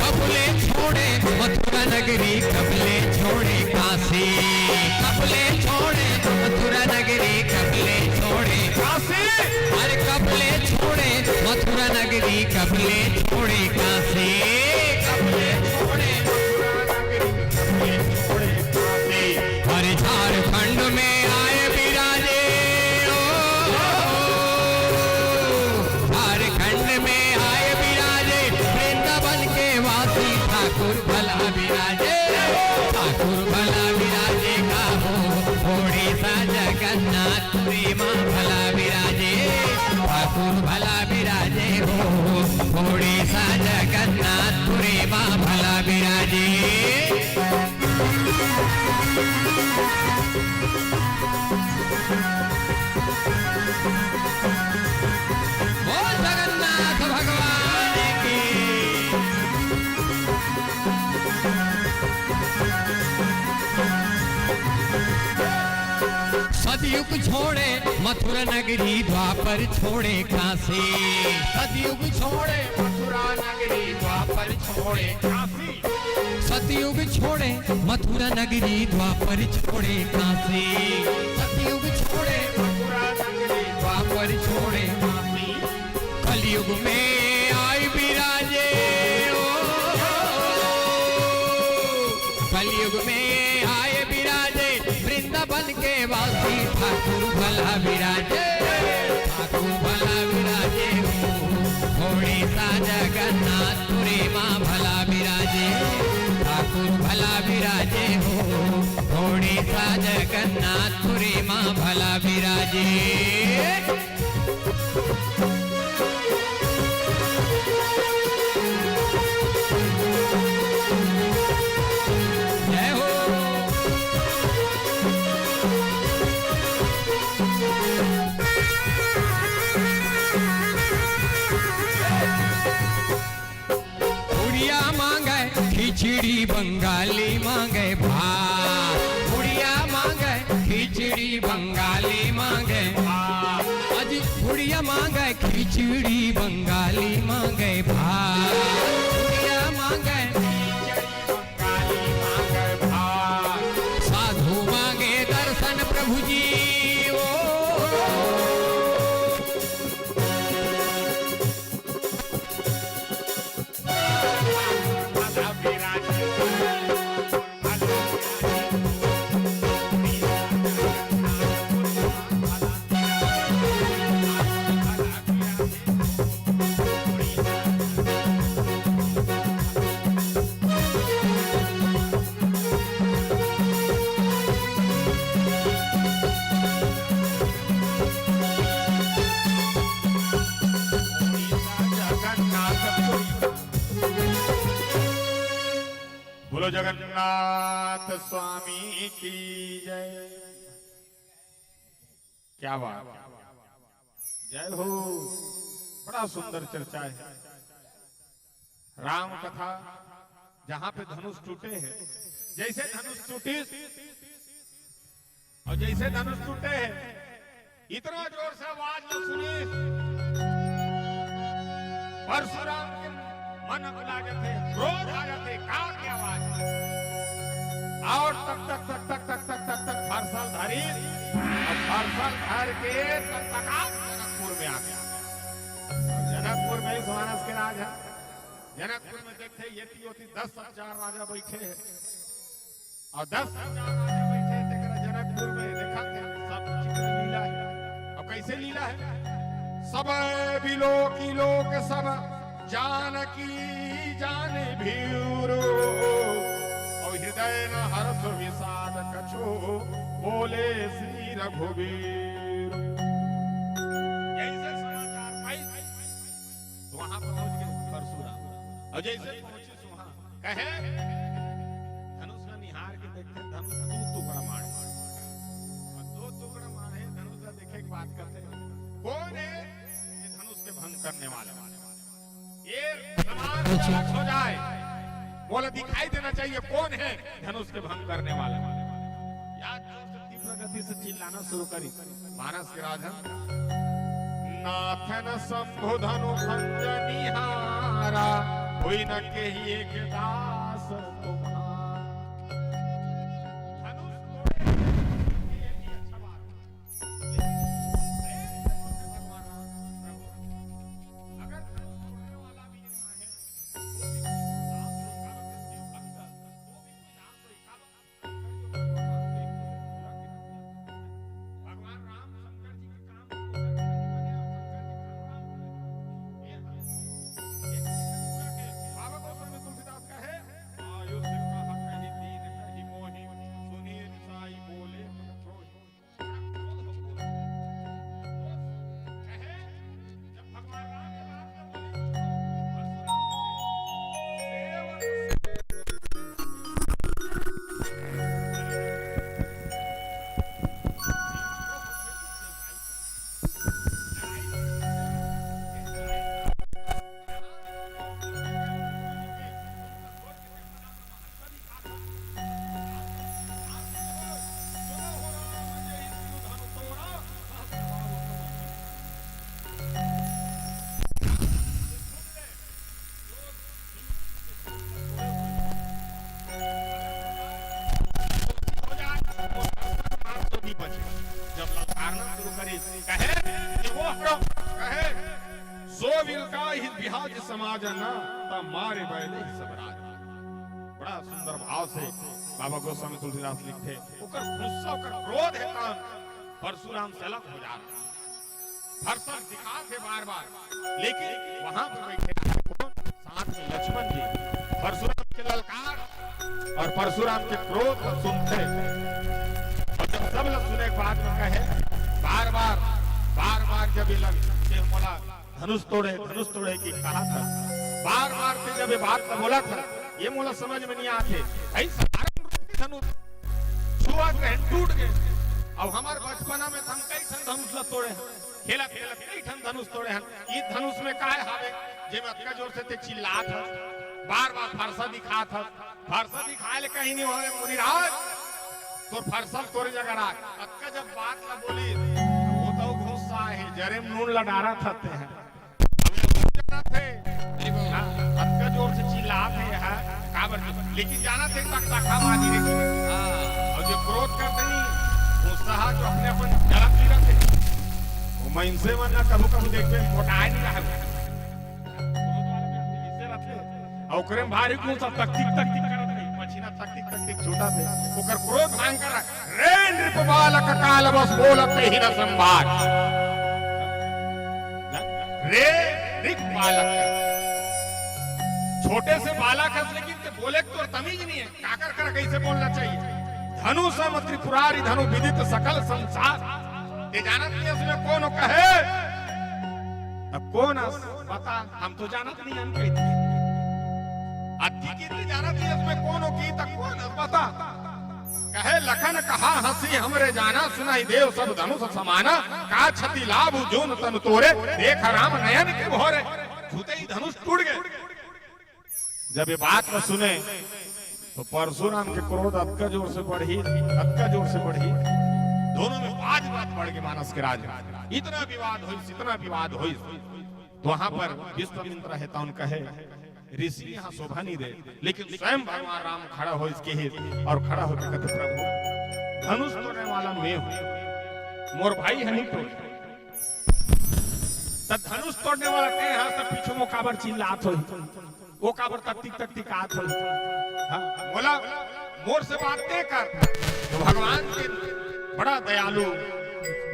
कबले छोड़े मथुरा नगरी, कबले छोड़े काशी। कबले छोड़े मथुरा नगरी, कबले छोड़े काशी। अरे कबले छोड़े मथुरा नगरी, कबले छोड़े काशी। कबले छोड़े मथुरा नगरी, कबले छोड़े काशी। अरे झारखंड में आए बिराजे ओ, झारखंड में आए बिराजे, वृंदावन के वासी ठाकुर भला बिराजे। ठाकुर भला बिराजे का हो, उड़ीसा जगन्नाथपुरी मा भला बिराजे। ठाकुर भला बिराजे हो, उड़ीसा जगन्नाथपुरी मा भला बिराजे। बोल जगन्नाथ भगवान की। सतयुग छोड़े मथुरा नगरी, द्वापर छोड़े काशी। सतयुग छोड़े मथुरा नगरी, द्वापर छोड़े काशी। सतयुग छोड़े मथुरा नगरी, द्वापर छोड़े काशी। सतयुग छोड़े मथुरा नगरी, द्वापर छोड़े काशी। कलयुग में आए बिराजे ओ, कलयुग में आए बिराजे, वृंदावन के वासी ठाकुर भला बिराजे। ठाकुर भला बिराजे हो, उड़ीसा जगन्नाथपुरी मा भला बिराजे। ठाकुर भला बिराजे हो, उड़ीसा जगन्नाथपुरी मा भला बिराजे। जय हो। बुढ़िया मांगे खिचड़ी, बंगाली मांगे भात। बुढ़िया मांगे खिचड़ी, बंगाली मांगे भात। अजी बुढ़िया मांगे खिचड़ी, बंगाली मांगे भात। बुढ़िया मांगे खिचड़ी, बंगाली मांगे भात। साधु मांगे दर्शन प्रभु जी ओ। बोलो जगन्नाथ स्वामी की जय। क्या बात, जय हो। बड़ा सुंदर चर्चा है। राम कथा जहां पे धनुष टूटे हैं, जैसे धनुष टूटिस और जैसे धनुष टूटे हैं, इतना जोर से आवाज न सुनिस। परशुराम के मन अकुला जाथे, क्रोध आ जाथे, का क्या बात है? और तक तक तक तक तक तक तक फरसा ल धरिस, अब फरसा ल धर के तक तक जनकपुर में आ गया। अब जनकपुर में ही मानस के राज है। जनकपुर में देखथे, ये ओती दस हजार राजा बैठे हैं। अउ दस हजार राजा बइठे हे तेकरा जनकपुर में, देखत हे, सब चित्र लीला हे। अब कइसे लीला हे? सब बिलोकि लोक सब जानकी जानि भीरु, अउ हृदय न हर्ष विषाद कछु बोले श्री रघुबीर। जइसे समाचार पाइस, तो वहां पहुंच गे परसुराम। अउ जइसे पहुंचिस वहां, कहे, धनुष ला निहार के देखथे, धनुष दू टुकड़ा माढ़े। अउ दू टुकड़ा माढ़े धनुष ला देखे के बाद कहथे, "कौन है ये धनुष के भंग करने वाला? ये समान अच्छा। हो जाए, मोला दिखाई देना चाहिए, कौन है धनुष के भंग करने वाला?" या जोर से तीव्र गति से चिल्लाना शुरू करिस। मानस के राजा, नाथन शंभु धनु भंग निहारा, हुई न केहि एक दास तुम्हारा। धनुष तोड़े, ये भी अच्छा बात है। लेकिन प्रेम से बोलते भगवान राम, प्रभु, अगर धनुष तोड़ने वाला भी आहे, तो भी कोई दास तो इकावत है, भक्त, तो भी कोई दास तो इकावत भगवान राम शंकर जी के काम को करके नहीं बने और शंकर जी काम राम को करके। ये था। एक दूसरे पूरा के बाबा गोस्वामी तुलसीदास का है, आयु सिर कहा कही दीन कही मोहि, सुनीर साई बोले मन ख्रोही। कहे, जब भगवान राम के बात में बोले, परशुराम के सेवक जब ललकारना शुरू करिस, कहे कि वो हरो, कहे, "सो विलकाहि बिहाज समाज न, ता मारे बैले ही सब राज।" बड़ा सुंदर भाव से बाबा गोस्वामी तुलसीदास लिखथे, ओकर गुस्सा, ओकर क्रोध हे, तहां परशुराम से अलग हो जात हे। फरसा ल दिखात हे बार बार, लेकिन वहां पर बैठे रहे कौन? साथ में लक्ष्मण जी। परशुराम के ललकार और परशुराम के क्रोध को सुनथे, और जब सब लोग सुने के बाद में कहे, बार बार, बार बार जब ये लग के मोला धनुष तोड़े, धनुष तोड़े की कहा था, बार बार से जब ये बात का बोला था, ये मोला समझ में नहीं आते। भाई, साधारण रूप से धनुष छुआ के टूट गए। अब हमारे बचपना में तो हम कई ठन धनुष ला तोड़े हैं, खेलत खेलत कई ठन धनुष तोड़े हन। ई धनुष में काय हावे, जेमे अतका जोर से ते चिल्लात हस, बार बार फरसा दिखात हस? फरसा दिखाए ले कहीं नहीं होवे मुनिराज, तोर फरसा तोरे जगह राख। अतका जब बात ला बोली, वो तो गुस्सा हे, जरे में नून ला डारत हते हैं। हमें जानत हे, हाँ, अतका जोर से चिल्लात हे, हाँ, काबर? लेकिन जानत हे, तक तक हम आदि रे। हाँ। और जो क्रोध करते ही, गुस्सा जो अपने अपन जलत नहीं रहते, वो मनसे मन ना कभू कभू देखबे, मोटाए नहीं रहे। क्रोध वाले व्यक्ति ऐसे रहते हैं। और ओकरे में भारी गुस्सा, तकतिक, तकतिक करत रही, पछीना तकतिक, तकतिक छूटत हे। ओकर क्रोध भयंकर हे। रे नृप बालक काल बस बोलत ही न संभार। रे नृप बालक, छोटे से बालक हस, लेकिन ते बोले के तोर तमीज नहीं हे। काकर करा कैसे बोलना चाहिए? धनु सम त्रिपुरारी धनु विदित सकल संसार। ते जानत नहीं हस में कौन कहे? अब कौन हस? बता, हम तो जानत नहीं हन कहि दिए। अति की ते जानत नहीं हस में कौन हो की, तक कौन हस? बता। कहे लखन कहा हँसी हमरे जाना, सुनहि देव सब धनुष समाना, का छति लाभ जून तन तोरे, देख राम नयन के भोरे। छूते ही धनुष टूट गए। जब ये बात को सुने, तो परशुराम के क्रोध अतका जोर से बढ़ी, अतका जोर से बढ़ी, दोनों में वाद विवाद बढ़ गे। मानस के राज, इतना विवाद होइस, इतना विवाद होइस। तो वहां पर विश्वामित्र हे, तौन कहे, ऋषि यहाँ शोभा नहीं दे, लेकिन स्वयं भगवान राम खड़ा होइस कहिस अउ खड़ा होके कथे, "प्रभु, धनुष तोड़ने वाला मैं हूँ, मोर भाई ह नहीं तोड़े।" त धनुष तोड़ने वाला तैं हस, त पीछू म काबर चिल्लात होही, ओ काबर तकतिक तकतिक आत होही? हाँ, मोला, मोर से बात तैं कर। तो भगवान के बड़ा दयालु,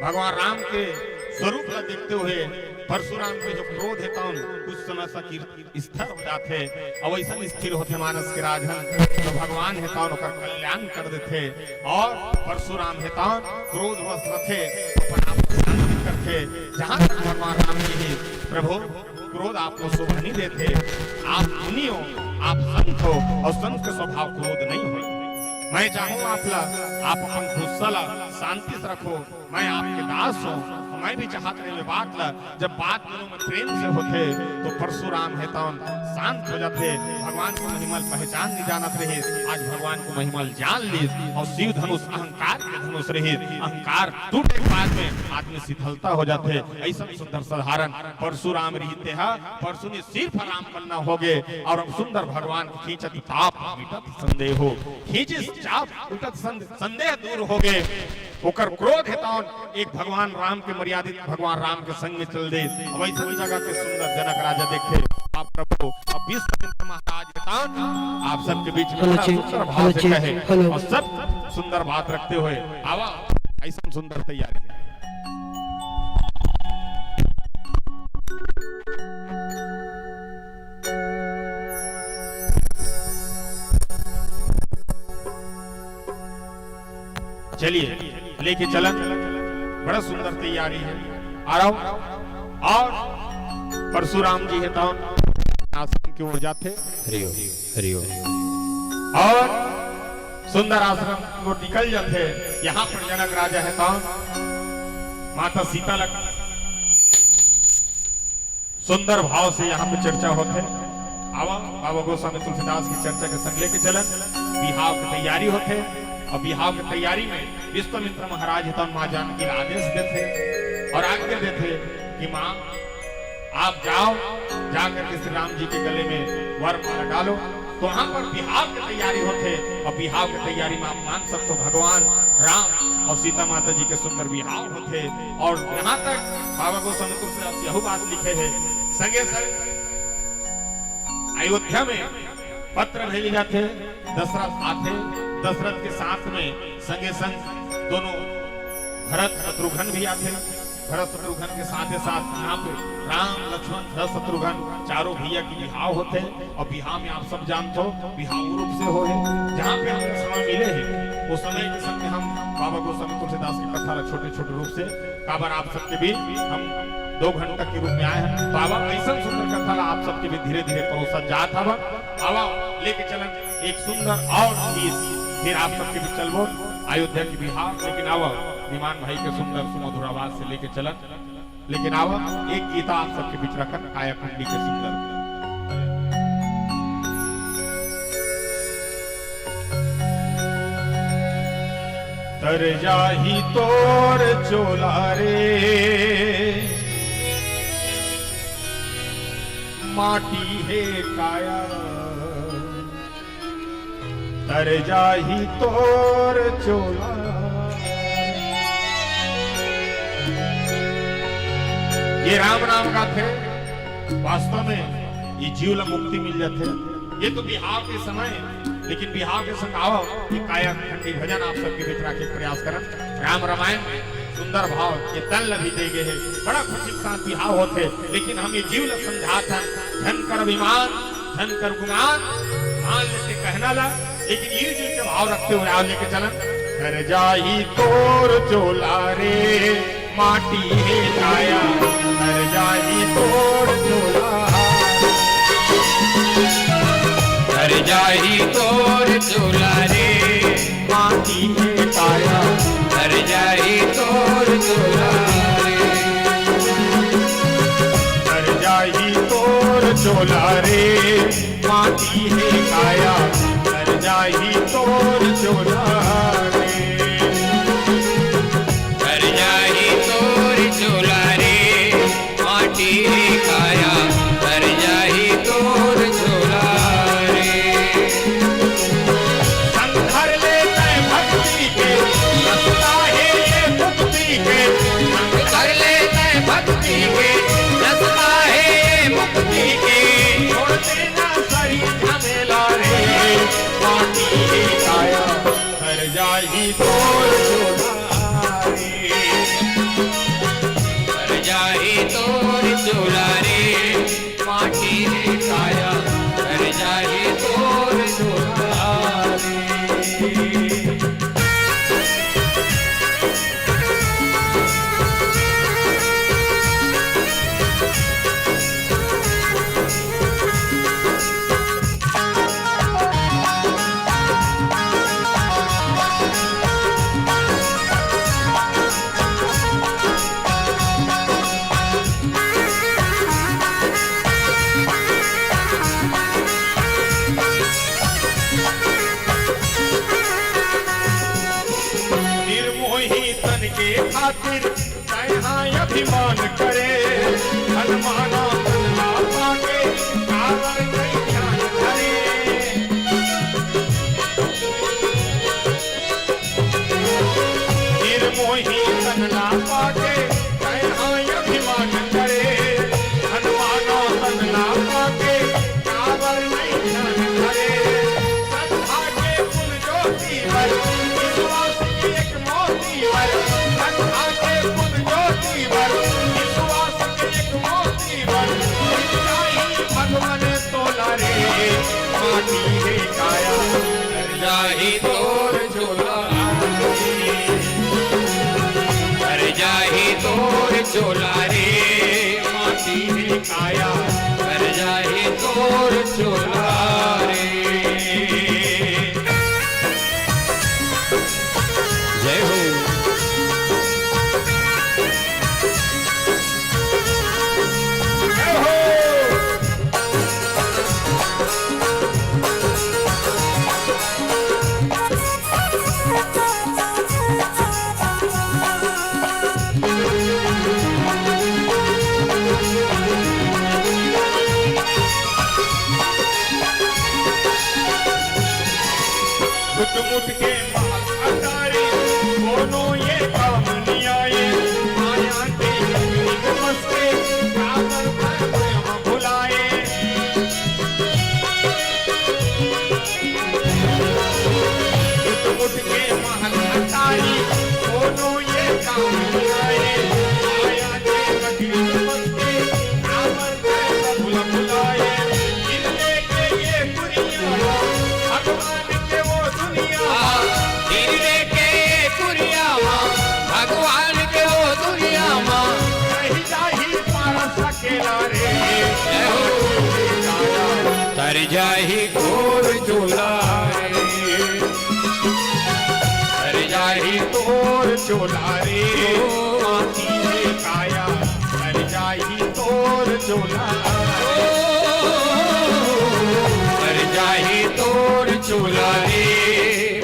भगवान राम के स्वरूप ला देखते हुए परशुराम के जो क्रोध हे तौन कुछ समय तक स्थिर हो जाथे, अउ अइसन स्थिर होथे मानस के राजन, तो भगवान हे तौन ओकर कल्याण कर देथे, अउ परशुराम हे तौन क्रोधवश रथे, अपन आप को शांत करथे। जहाँ तक भगवान राम जी ही, "प्रभु, क्रोध आपको शोभा नहीं देथे, आप मुनि हो, आप संत हो, अउ संत के स्वभाव क्रोध नहीं हो। मैं चाहूँ आप ला, आप अपन गुस्सा ला शांति से रखो।" मैं आपके दास हूँ, मैं भी चाहत रहे ये बात ला, जब बात दोनों में प्रेम से होथे, तो परशुराम हे तौन शांत हो जाथे। भगवान को महिमा ल पहचान नहीं जानत रहिस, आज भगवान को महिमा ल जान लिस, अउ शिव धनुष अहंकार के धनुष रहिस, अहंकार टूटे के बाद में आदमी शीतलता हो जाथे। अइसन सुंदर साधारण परशुराम रहिते हा, परशु ने सिर्फ राम बनना होगे, अउ सुंदर भगवान के खींचत चाप मिटत संदेहो, खींचिस चाप मिटत संद-, संदेह दूर होगे। ओकर क्रोध हे तौन एक भगवान राम के मर्यादित भगवान राम के संग में चल दे। अब अइसन जगह के सुंदर जनक राजा देखे, "बाप प्रभु, अब विश्वामित्र महाराज हे तौन आप सबके बीच में हेलो बड़ा चेक, सुंदर भाव हेलो से चेक, कहे हेलो। अउ सब सुंदर बात रखते हुए आवा, अइसन सुंदर तैयारी हे।" चलिए, लेके चलन, बड़ा सुंदर तैयारी हे। आ रहा हूं। अउ परशुराम जी हे तौन आश्रम के ओर जाथे। हरि ओम, हरि ओम। अउ सुंदर आश्रम के ओर निकल जाथे। यहाँ पर जनक राजा हे तौन माता सीता लग सुंदर भाव से यहाँ पे चर्चा होथे। आवा, बाबा गोस्वामी तुलसीदास की चर्चा के संग लेके चलन। बिहाव के तैयारी होथे अउ बिहाव के तैयारी में विश्वामित्र महाराज हे तौन माँ जानकी ला आदेश देथे अउ आज्ञा देथे कि माँ, आप जाओ, जा करके श्री राम जी के गले में वर माला डालो। तो वहां पर बिहाव के तैयारी होथे अउ बिहाव के तैयारी में आप मान सकते हो भगवान राम अउ सीता माता जी के सुंदर बिहाव होथे। अउ यहाँ तक बाबा गोस्वामी तुलसीदास यहू बात लिखे हे, संगे संग अयोध्या में पत्र भेजे जाथे, दशरथ आथे, दशरथ के साथ में संगे संग दोनों भरत शत्रुघ्न भी आथे। भरत शत्रुघ्न के साथे साथ यहाँ पे राम, लक्ष्मण, भरत शत्रुघ्न चारों भैया की बिहाव होथे। अउ बिहाव में आप सब जानथो, बिहाव रूप से होहे। जहाँ पे हमन समय मिले हे, ओ समय के संग में हम बाबा गोस्वामी तुलसीदास के कथा ला छोटे-छोटे रूप से काबर आप सबके बीच हम दो घंटा के रूप में आए हन। तो आवा, अइसन सुंदर कथा ला आप सबके बीच धीरे-धीरे परोसत जात हवन। आवा, लेके चलन एक सुंदर अउ गीत, फिर आप सबके बीच चलबो अयोध्या के बिहाव। लेकिन आवा, निमान भाई के सुंदर सुमधुर आवाज से लेके चलन। लेकिन आवा, एक गीत आप सबके बीच रखन, कायाखंडी के सुंदर। तर जाही तोर चोला रे, माटी हे काया। तर जाही तोर चोला। ये राम नाम गाथे, वास्तव में ये जीव ला मुक्ति मिल जाथे। ये तो बिहाव के समय, लेकिन बिहाव के संग आवा, ये कायाखंडी भजन आप सबके बीच राखे के प्रयास करन। राम रामायण में सुंदर भाव ये तन ला भी दे गे हे। बड़ा खुशी के साथ बिहाव होथे, लेकिन हम ये जीव ला समझात हन, झन कर अभिमान, झन कर गुमान, मान लेते कहना ला, लेकिन ये जीव के भाव रखते हुए आओ लेके चलन। तर जाही तोर चोला रे, माटी हे काया, तर जाही तोर चोला। तर जाही तोर चोला रे, माटी हे काया, तर जाही तोर चोला रे। तर जाही तोर चोला रे, माटी हे काया, तर जाही तोर चोला रे। तर जाही तोर चोला रे, माटी हे काया, तर जाही तोर चोला। मुक्ति के, रस्ता हे मुक्ति के, छोड़ देना सारी झमेला रे, माटी हे काया, कर जाही तोर चोला रे। कर जाही तोर चोला रे, माटी हे काया, कर जाही तोर चोला रे। निर्मोही तन के खातिर तैं हा अभिमान करे, हनुमाना तन ला पाके काबर नइ ध्यान धरे। निर्मोही तन ला पाके तैं हा अभिमान करे, हनुमाना तन ला पाके काबर नइ ध्यान धरे। श्रद्धा के पुल ज्योति बर, विश्वास के एक मोती बर, श्रद्धा के पुल ज्योति बर, विश्वास के एक मोती बर, जाही भगवान तोला रे, माटी हे काया, कर जाही तोर चोला रे। कर जाही तोर चोला रे, माटी हे काया, कर जाही तोर चोला रे। जय हो। जय हो। छुटमुट के महल अटारी, कोनो ये काम नइ आए। माया के रंग में फंस के, काबर भर प्रेम भुलाए। छुटमुट के महल अटारी, कोनो ये काम नइ आए। माया के रंग में फंस के, काबर भर प्रेम भुलाए। गिरने के ये कुरिया, भगवान के वो दुनिया। गिरने के कुरिया मा, भगवान के वो दुनिया मा। रहि जाही पारस अकेला रे। जय हो। तर जाही तोर चोला रे। तर जाही तोर चोला रे। माटी हे काया, तर जाही तोर चोला। तर जाही तोर चोला रे,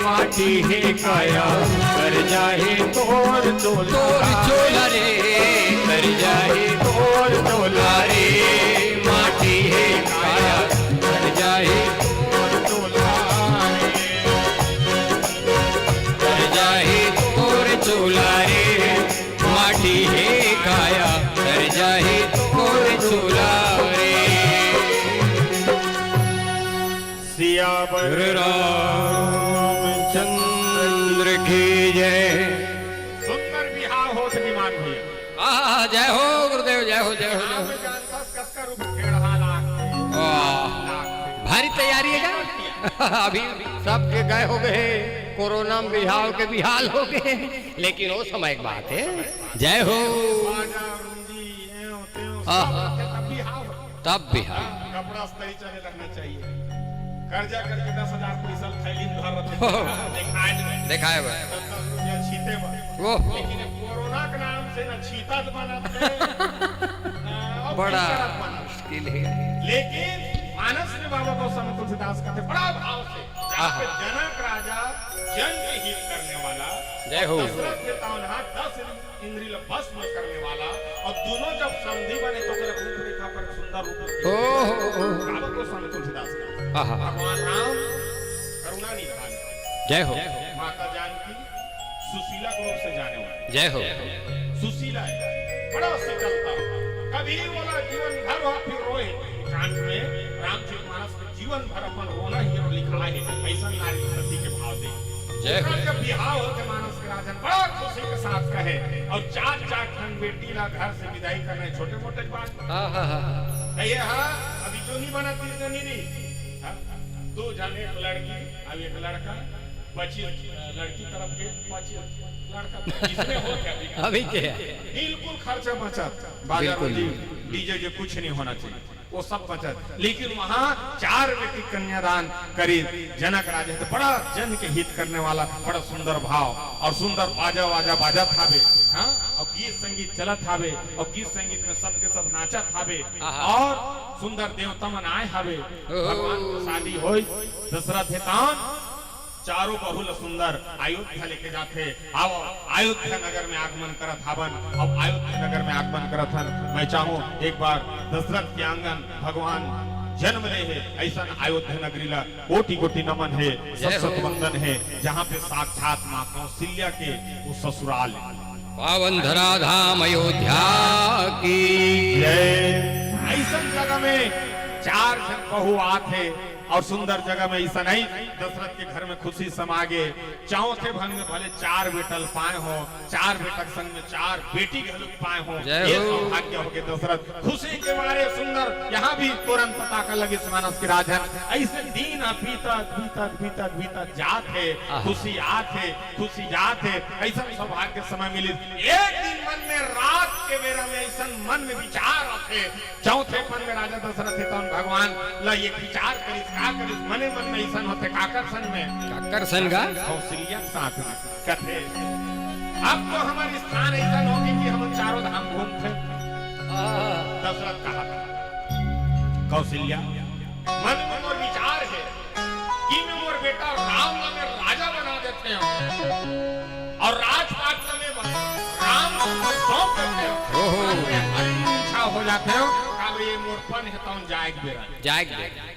माटी हे काया, तर जाही तोर चोला। तोर चोला रे, तर जाही तोर चोला रे, माटी हे काया, तर जाही तोर चोला रे। तर जाही तोर चोला रे, माटी हे काया, तर जाही तोर चोला रे। सियावर रामचंद्र की जय। सुंदर बिहाव होत विमान भैया। आहा, जय हो गुरुदेव, जय हो, जय हो, जय हो। आप जानत हस कतका रुख खेड़हा लागथे। वाह। भारी तैयारी हे का? अभी सबके गए हो गए, कोरोना में बिहाव के बिहाल हो गए, लेकिन वो समय की बात हे। जय हो। बाजा, रुंजी, एव, तेव, आह। सब रखे तब बिहाव होथे। तब बिहाव। कपड़ा इस्त्री चले लगना चाहिए। कर्जा करके दस हजार पैसा थैली में धर रखे। हो। देखाए बर। देखाए बर। दस दस रुपया छीते बर। ओह। लेकिन कोरोना के नाम से न छीता बनत हे, न अब बड़ा करत बनत। मुश्किल हे। लेकिन मानस में बाबा गौस्वामी तुलसीदास कथे बड़ा भाव से, जहाँ पे आहा। जनक राजा जन के हित करने वाला, जय हो। दशरथ के तौन हाथ दस इंद्री ल भस्म करने वाला, और दोनों जब संधि बने तो ओकर रूप रेखा पर सुंदर रूप ओ, ओ, ओ। बाबा गौस्वामी तुलसीदास का। आहा। भगवान राम करुणा निधान। जय हो। माता जानकी सुशीला के रूप से जाने वाले। जय हो। सुशीला है, बड़ा शीतलता। ये वाला जीवन भर वहाँ फिर रोए। कांड में रामचरित मानस के जीवन भर अपन रोना ही लिखा है। ऐसा नारी सती के भाव दे। जय हो। जब बिहाव होते मानस के राजन बड़ा खुशी के साथ कहे, और चार चार ठन बेटी ला घर से विदाई करने, छोटे मोटे बात। हाँ, हाँ, हाँ, हाँ। तो ये हाँ, अभी जो नहीं बना तीस जनी रही, हाँ? दो जने, एक लड़की, अब एक लड़का, पच्चीस, अ, लड़की तरफ के पच्चीस, लड़का पच्चीस में हो गया अभी। अभी के है? बिल्कुल खर्चा बचत, बाजार बिल्कुल। में डीजे जे कुछ नहीं होना चाहिए, वो सब बचत। लेकिन वहाँ चार बेटी कन्यादान करी जनक राजा, तो बड़ा जन के हित करने वाला, बड़ा सुंदर भाव और सुंदर बाजा वाजा बाजत हावे, हाँ, और गीत संगीत चलत हावे और गीत संगीत में सबके सब नाचत हावे आहा। और सुंदर देवता मन आए हावे। ओहो। भगवान के शादी होई, दशरथ हे तान चारों बहू ल सुंदर अयोध्या लेके जाथे। आओ, अयोध्या नगर में आगमन करत हावन। अब अयोध्या नगर में आगमन करत हन, मैं चाहूँ एक बार दशरथ के आंगन भगवान जन्म ले हे, ऐसन अयोध्या नगरी ला कोटि कोटि नमन हे, जय शत शत हो। वंदन हे, जहाँ पे साक्षात माँ कौशल्या के वो ससुराल हे। पावन धरा धाम अयोध्या की। जय। ऐसन जगह में चार झन बहू आत हे और सुंदर जगह में ऐसा नहीं, दशरथ के घर में खुशी समा गे। चौथे भंग में भले चार बेटा ल पाए हो, चार बेटा के संग में चार बेटी घलो पाए हो, जय ये हो। सौभाग्य हो गे दशरथ। खुशी के मारे सुंदर यहाँ भी तुरंत पता कर लगे मानस के राजन। ऐसे दिन बीतत, बीतत, बीतत, बीतत जात हे, आहा। खुशी आत हे, खुशी जात हे, ऐसा सौभाग्य समय मिली। एक दिन मन में रात के बेरा में ऐसा मन में विचार आथे, चौथे पन में राजा दशरथ हे तौन भगवान ला ये विचार करिस, का करिस, मने मन में ऐसा होथे, काकर सन में? काकर सन का? कौशल्या के साथ में। कथे, अब तो हमर स्थान ऐसा होगे कि हम चारों धाम घूमथे। हाँ। दशरथ कहा, कौशल्या, मन में मोर विचार हे कि मैं मोर बेटा राम ला मैं राजा बना देथे हूँ और राजपाट ला मैं राम को सौंप देथे हूँ। ओहो। हर इच्छा हो जाथे हूँ। अब ये मोर पन हे तौन जाए के बेरा। जाए के बेरा।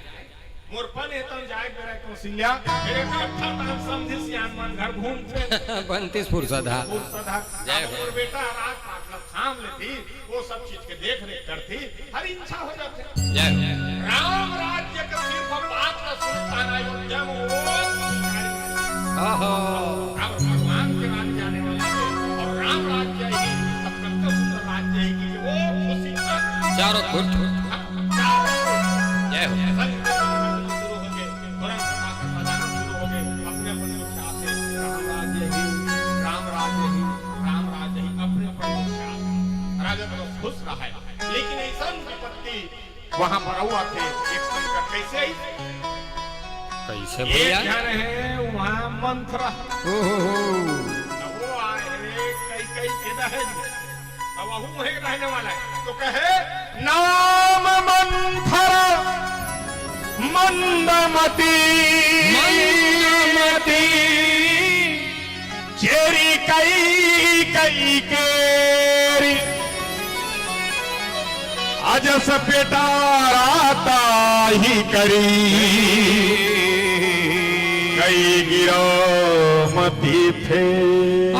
मोर पन हे तौन जाए के बेरा कौशल्या, मेरे का अच्छा तान समझी सियान मन घर घूमथे। बंतीस फुर्सत हा। फुर्सत हा। जय अब हो। मोर बेटा राजपाट ला थाम लेती, वो सब चीज के देख रेख करती, हर इच्छा हो जाथे। जय हो। राम राज्य के सिर्फ बात का सुनता ना अयोध्या में वो भिखारी। ओहो। अब भगवान के राज्य आने वाला है और राम राज्य ही तब तक तो सुंदर राज्य है कि वो खुशी का चारों खुश। चारों खुश। जय हो। संग शुरू हो गए, धर्म सभा का सजाना शुरू हो गए, अपने अपने लोग से आते हैं, राम राज्य ही, राम राज्य ही, राम राज्य ही, अपने अपने लोग से आते हैं। राजा तो बस खुश रहा है, लेकिन ऐसा उनकी पत्नी वहां पर हुआ थे, एक संकट कैसे आई? कैसे एक भैया? जन है वहां मंथरा। ओहो हो। तो वो आए हैं कई कई के दहेज में। तो वह वहीं रहने वाला है। तो कहे, नाम मंथरा मंदमती। मंदमती। चेरी कई कई केरी। अजस पेटारा ताही करी। कई गिरो मती थे। आ।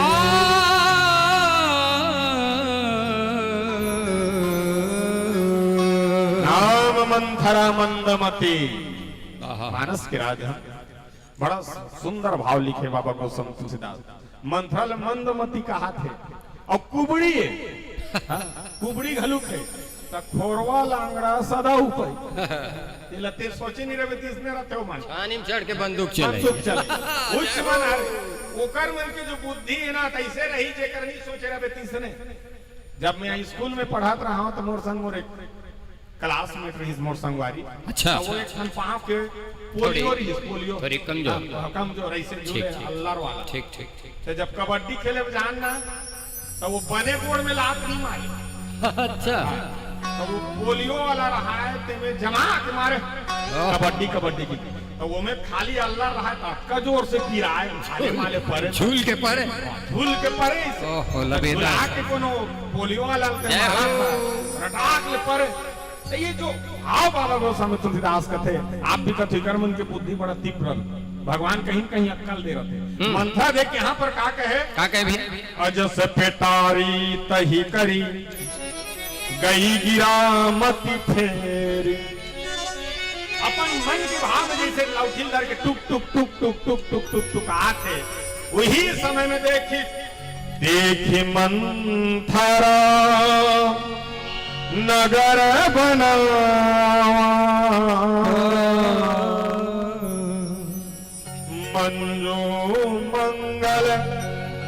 नाम मंथरा मंदमती। आहा। मानस के राजा। बड़ा सुंदर भाव लिखे बाबा गौतम तुलसीदास। मंथरा ल मंदमती कहा थे। और कुबड़ी है। हाँ, कुबड़ी घलुक है। त खोरवा लांगड़ा सदा उपाय। ये लते सोचे नहीं रहे, तीसने रहते हो मन। छानी में चढ़ के बंदूक चले। बंदूक चले। उच्च मन हर, ओकर मन के जो बुद्धि है ना, तैसे रही, जेकर नहीं सोचे रहे, तीसने। जब मैं स्कूल में पढ़त रहा हूँ, तो मोर संग मोर एक क्लासमेट रहिस मोर संगवारी। अच्छा। वो एक ठन पाँव के पोलियो थोड़ी, रहिस, पोलियो। थोड़ी कमजोर। हाँ, कमजोर, ऐसे ठीक, जुड़े, ठीक। अल्लर वाला। ठीक, ठीक, ठीक। तो जब कबड्डी खेले जान ना, तो वो बने गोड़ में लात नहीं मारे। अच्छा। तो वो पोलियो वाला रहा है, ते में जमा के मारे। ओह। कबड्डी, कबड्डी की। तो वो में खाली अल्लर रहा है, तो अतका जोर से पिराए, माले, माले परे। झूल के परे। झूल के परे। ओहो, लबेदार। झुला के कोनो पोलियो वाला के जय मारा हो। था, रटाक ले परे। तो ये जो भाव बाबा गौतम तुलसीदास कथे, आप भी कथी कर मन के बुद्धि बड़ा तीव्र। भगवान कहीं न कहीं अक्कल दे रहते। हम्म। मंथरा देख के यहाँ पर का कहे? का कहे भैया? अजस पेटारी तही करी। गई गिरामती फेर। अपन मन के भाव में जैसे लौठी धर के टुक टुक टुक टुक टुक टुक टुक टुक आथे, वही समय में देखी, देखी मंथरा नगर बनावा। मंजू मंगल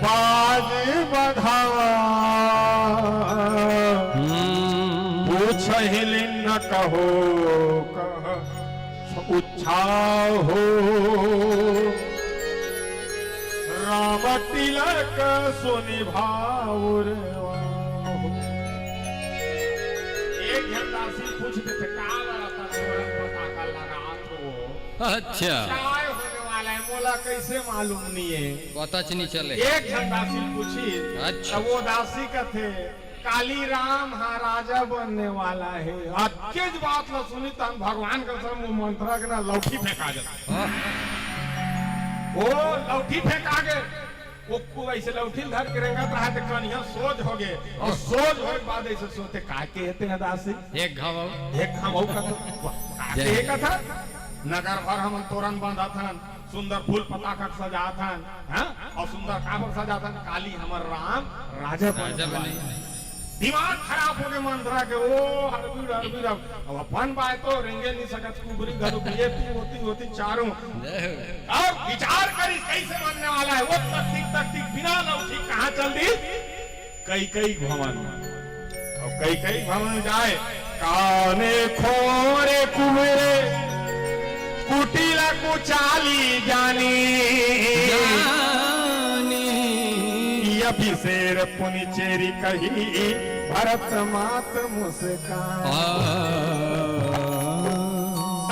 बाज बधावा। पूछहि लिन न कहो कह उच्छाहो। राम तिलक सुनि भाव रे वाहो। एक झन दासी पूछ देथे, "का बड़ा तोरन पताका लगात हो?" अच्छा। काय होने वाला है, मोला कैसे मालूम नहीं है? पता च नहीं चले। एक झन दासी पूछी, अच्छा। तब वो दासी कथे, "काली राम हा राजा बनने वाला है।" अतकेच बात ला सुनी, तहन भगवान कसम वो मंथरा के ना लौठी फेंका जाता। हाँ। वो लौठी फेंका गे। वो कु-, ऐसे लौठी ल धर के रेंगत रहा, ते कनिहा सोझ हो गे। और सोझ होए के बाद ऐसे सोचे, "का केहे ते ह दासी?" एक घाव। एक घाव का तो, "का जय। केहे का था?" नगर भर हमन तोरन बांधत हन, सुंदर फूल पताका सजात हन, हाँ? और सुंदर काबर सजात हन? काली हमर राम राजा बने राजा वाला बने। है। दिमाग खराब हो गे मंथरा के, ओ हड़बीड़, हड़बीड़, अब अपन बाय तो रेंगे नहीं सकत, कुबरी घलो पिए, ती होती, होती चारों। जय हो। और विचार करी कैसे बनने वाला है, वो तक टिक, तक टिक, बिना लौठी कहाँ चल दी? कैकई भवन। और कैकई भवन जाए, "काने खोरे कुबेरे, कुटिला कुचाली जानी।" जानी। अभिषेर पुनि चेरी कही, भरत मात मुस्कान। आ।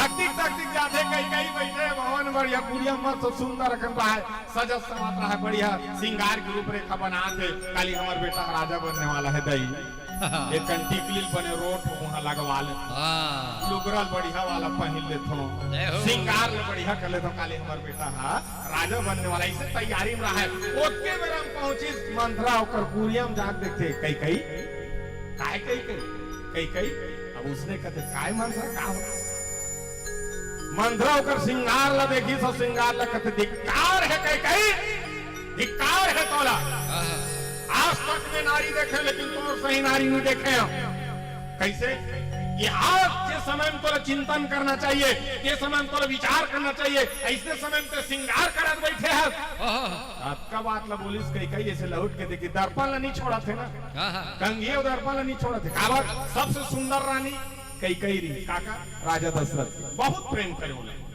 तकतीक, तकतीक जाथे, कैकई बैठे भवन बढ़िया, कुरिया मस्त सुंदर अकन बाहे, सजत संवरत रहा, बढ़िया सिंगार के रूपरेखा बनात हे। काली हमर बेटा राजा बनने वाला है दई। एक कन टिकली ल बने रोट उहाँ लगवा ले। हाँ। लुगरा ल बढ़िया वाला पहिन लेथो। जय हो। सिंगार ल बढ़िया कर लेथो। काली हमर बेटा हा राजा बनने वाला, ऐसे तैयारी में रहा है। ओतके बेरा में पहुंचिस मंथरा, ओकर कुरिया में जाके देखथे, "कैकई, काय कैकई, कैकई?" अब उसने कथे, "काय मंथरा, का हो?" मंथरा ओकर सिंगार ला देखिस, सिंगार ला कथे, "धिक्कार है कैकई, धिक्कार है तोला। आहा। आज तक मैं नारी देखे, लेकिन तोर सही नारी नहीं देखे हम।" कैसे? कि आज जे समय में तोला चिंतन करना चाहिए, जे समय में तोला विचार करना चाहिए, ऐसे समय में ते सिंगार करत बैठे हस। आहा। अतका बात ला बोलिस कैकई, जैसे लौट के देखी, दर्पण ला नहीं छोड़त हे ना। आहा। कंघी अउ दर्पण ला नहीं छोड़त हे। काबर? सबसे सुंदर रानी कैकई रही, काका राजा दशरथ के बहुत प्रेम करे ओला।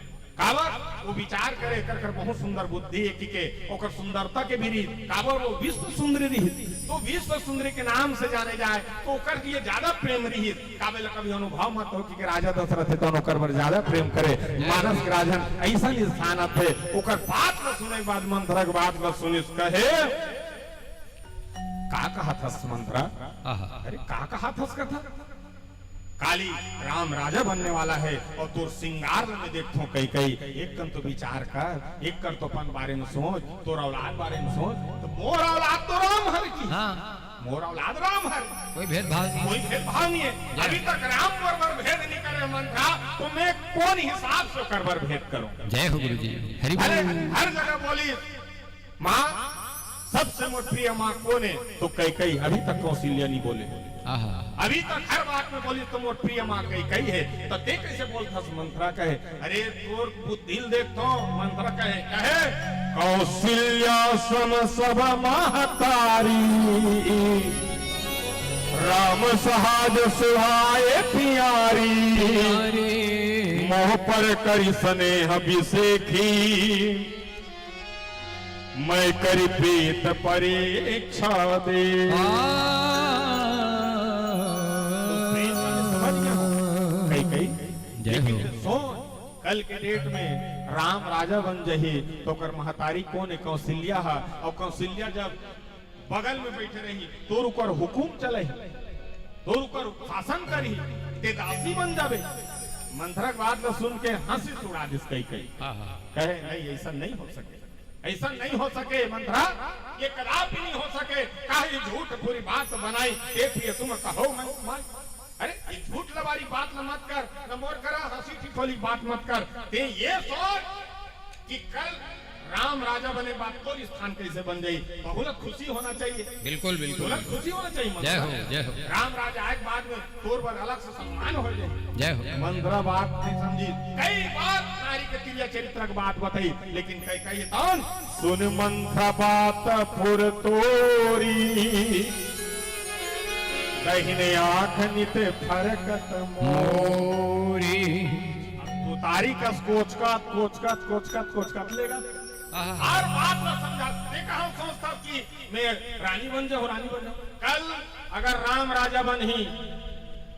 काबर? वो विचार करे, एकर कर बहुत सुंदर बुद्धि हे, कि के ओकर सुंदरता के भी रही। काबर? वो विश्व सुंदरी रही, तो विश्व सुंदरी के नाम से जाने जाए, तो ओकर लिए ज्यादा प्रेम रही। काबर ला कभी अनुभव मत हो कि, कि राजा दशरथ हे तो ओकर बर ज्यादा प्रेम करे, मानस के राजन ऐसा स्थान आथे। ओकर बात ला सुने के बाद, मंथरा के बात ला सुनिस, कहे, "का कहत हस मंथरा?" आहा। "अरे का कहत हस कथा?" काली राम राजा बनने वाला है और तोर सिंगार में देखथो कैकई, एक कन तो विचार कर, एक कन तो अपन बारे में सोच, तोर औलाद बारे में सोच, तो मोर औलाद तो राम हर की। हाँ। मोर औलाद राम हर। कोई भेदभाव नहीं। कोई भेदभाव नहीं है। जय। अभी तक राम मोर बर भेद नहीं करे मंथरा, तो मैं कौन हिसाब से ओकर बर भेद करूं? जय हो गुरु जी। हरि बोल। अरे हर जगह बोली, "माँ, सबसे मोर प्रिय माँ कौन है?" तो कैकई, अभी तक कौशल्या नहीं बोले। आहा। अभी तक हर बात में बोली, "तो मोर प्रिय माँ कैकई है।" तो ते कैसे बोलथस? मंथरा कहे, "अरे तोर बुद्धि ल देख तो।" मंथरा कहे, कहे, "कौशल्या सम सब महतारी, राम सहज सुहाए प्यारी। प्यारी। मोह पर करी स्नेह बिसेखी, मैं करी प्रीत परीक्षा दे।" हाँ। तो प्रेम माने समझ गया हो? कैकई, जय लेकिन हो। सोच, कल के डेट में राम राजा बन जही, तो ओकर महतारी कौन है? कौशल्या हा। और कौशल्या जब बगल में बैठे रही, तोर ऊपर हुकुम चले, तोर ऊपर शासन करी, ते दासी बन जाबे। मंथरा के बात ला सुन के हंसी उड़ा दिस कैकई। हाँ, हाँ। कहे, "नहीं, ऐसा नहीं हो सके।" ऐसा नहीं हो सके मंथरा, ये कदापि नहीं हो सके। काहे झूठ पूरी बात बनाई, ते प्रिय तुम कहो मन माई। अरे, ये झूठ लबारी बात ल मत कर, न मोर करा हंसी ठिठोली बात मत कर। ते ये सोच कि कल राम राजा बने, बात तोर स्थान कैसे बन जाई। बहुत खुशी होना चाहिए। बिल्कुल, बिल्कुल। बहुत खुशी होना चाहिए मंथरा। जय हो, जय हो। राम राजा आए के बाद में तोर बर अलग से सम्मान हो जाए। जय हो। मंथरा बात नहीं समझी। कई बार नारी के तिरिया चरित्र के बात बताई, लेकिन कई कई तन सुन मंथरा बात पुर तोरी, दहिने आँख नित फरकत मोरी। अब तू तारी कस कोचकत, कोचकत, कोचकत, कोचकत लेगा। आहा। हर बात ला समझा। देखा हम सोचता कि मैं रानी बन जाऊँ, रानी बन जाऊँ। कल अगर राम राजा बनही,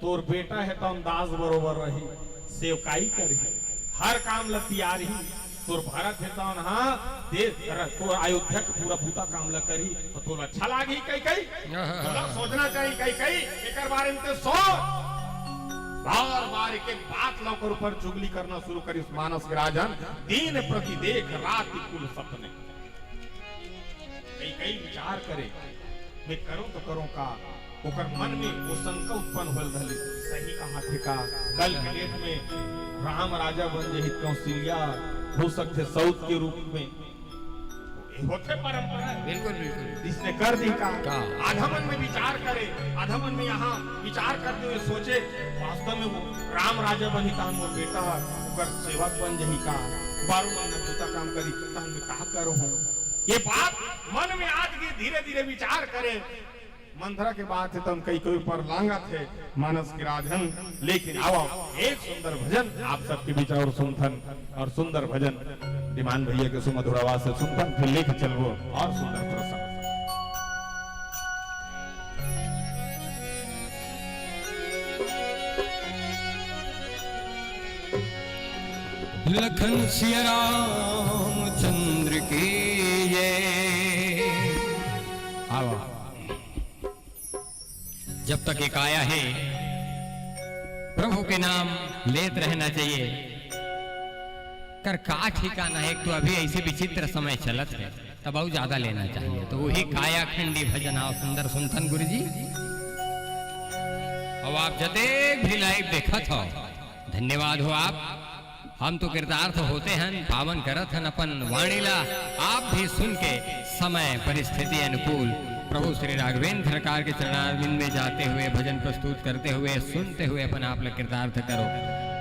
तोर बेटा हे तौन दास बरोबर रही, सेवकाई करही, हर काम ला तियारही। तोर भरत हे तौन, हाँ, देश, तोर अयोध्या के पूरा बूता काम ला करही, तो तोला अच्छा लागही कई कई? तोला सोचना चाहिए कई कई, एकर बारे में ते सोच। बार बार एक एक बात ला ओकर ऊपर चुगली करना शुरू करिस मानस के राजन। दिन प्रति देख राति कुल सपने। कई कई विचार करे, मैं करूं तो करूं का? ओकर मन में वो शंका उत्पन्न होल धली, सही कहा थे का? कल के डेट में राम राजा बन जही, कौशल्या हो सकथे सौत के रूप में, ये होथे परंपरा। बिल्कुल, बिल्कुल। इसने कर दी का? का? आधा मन में विचार करे, आधा मन में यहाँ विचार करते हुए सोचे, वास्तव में वो राम राजा बनी, तहन मोर बेटा ओकर सेवक बन जही का? बारह महीना जूता काम करी, तहन मैं का करूँ? ये बात मन में आज भी धीरे धीरे विचार करे। मंथरा के बात हे तन कई कोई पर लांगत हे मानस के राजन। लेकिन आवा, एक सुंदर भजन आप सबके बीच और सुनथन, और सुंदर भजन डिमांड भैया के सुमधुर आवाज से सुनथन, फिर लेके चलबो और सुंदर प्रसंग। लखन सिया रामचंद्र की जय। आवा। जब तक ये काया हे, प्रभु के नाम लेत रहना चाहिए। कर का ठिकाना हे, एक तो अभी ऐसे विचित्र समय चलत हे, तब अउ ज्यादा लेना चाहिए। तो वही काया खंडी भजन आओ सुंदर सुनथन गुरु जी। अब आप जतेक भी live देखत हो, धन्यवाद हो आप। हम तो कृतार्थ होते हन, पावन करत हन अपन वाणी ला। आप भी सुन के समय परिस्थिति अनुकूल प्रभु श्री राघवेंद्र सरकार के चरणारविंद में जाते हुए, भजन प्रस्तुत करते हुए, सुनते हुए अपन आप ला कृतार्थ करो।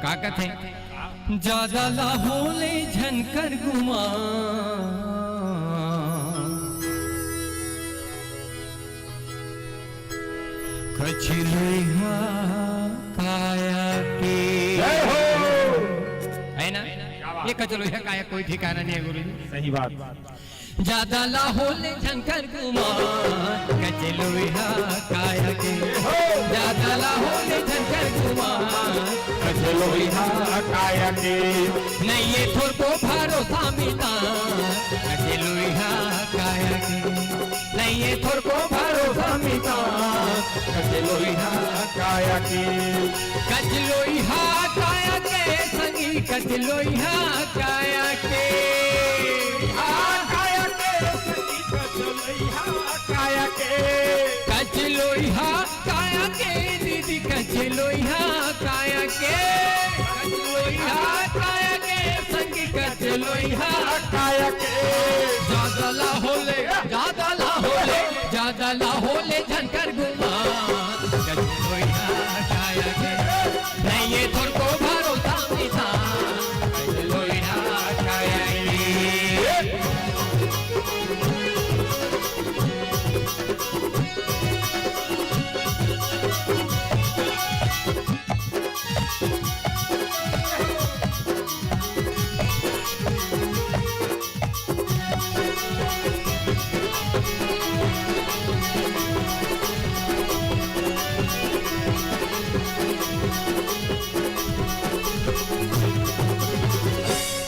का कथे? ज्यादा लाहो ले झन कर गुमान, कछलुइहा काया के। जय हो। है ना? क्या बात। ये कछलुइहा काया कोई ठिकाना नहीं है गुरु जी। सही बात। ज्यादा लाहो ले झन कर गुमान, कछलुइहा काया के। हो। ज्यादा लाहो ले झन कर गुमान, कछलुइहा काया के। नहीं ये थोर को भरोसा मिता, कछलुइहा काया के। नहीं ये थोर को भरोसा मिता, कछलुइहा काया के। कछलुइहा काया के संगी, कछलुइहा काया के। आ काया के संगी, कछलुइहा काया के। कछलुइहा काया के दीदी, कछलुइहा काया के। कछलुइहा काया के संगी, कछलुइहा काया के। ज्यादा लाहो ले, ज्यादा लाहो ले, ज्यादा लाहो ले झन कर गुमान, कछलुइहा काया के। नहीं ये थोर को भरोसा मिता, कछलुइहा काया के।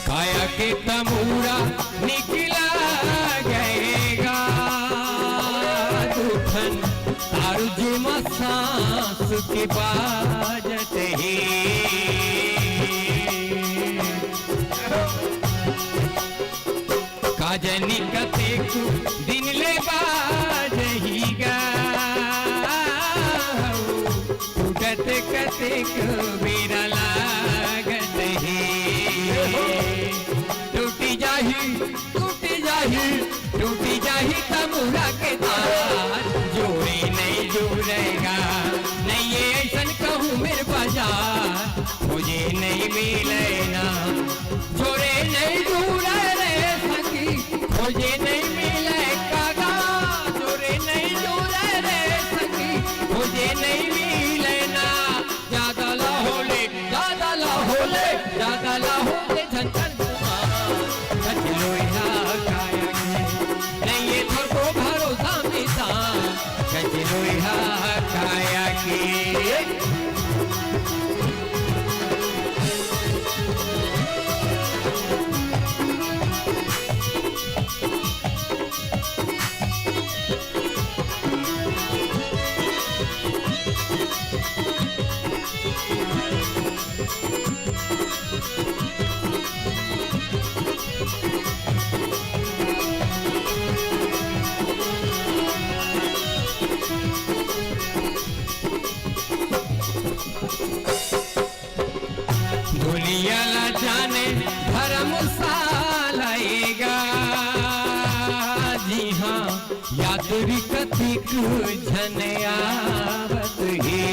काया के तमूरा निकला गएगा, दुखन तारुजी मा सांस की बाजत ही। जनी कतेक दिन ले बाजही गा, टूटत कतेक बेरा लागत हे। टूटी जाही, टूटी जाही, टूटी जाही तमुरा के तार, जोरे नहीं जुड़ेगा, नहीं ये ऐसन कहूँ मेरे बाजार, खोजे नहीं मिले ना। जोरे नहीं जुड़े रे सखी, खोजे नहीं मिले कागा। जोरे नहीं जुड़े रे सखी, खोजे नहीं मिले ना। ज्यादा लाहोले, ज्यादा लाहोले, ज्यादा लाहोले झंझन कुमार। कच लोहिया काया के, नहीं ये थोर को भरोसा मिता। कच लोहिया काया के। दुनिया ला जाने धर्मशाला एगा, जी हाँ, यात्री कतिक झन आवत हे।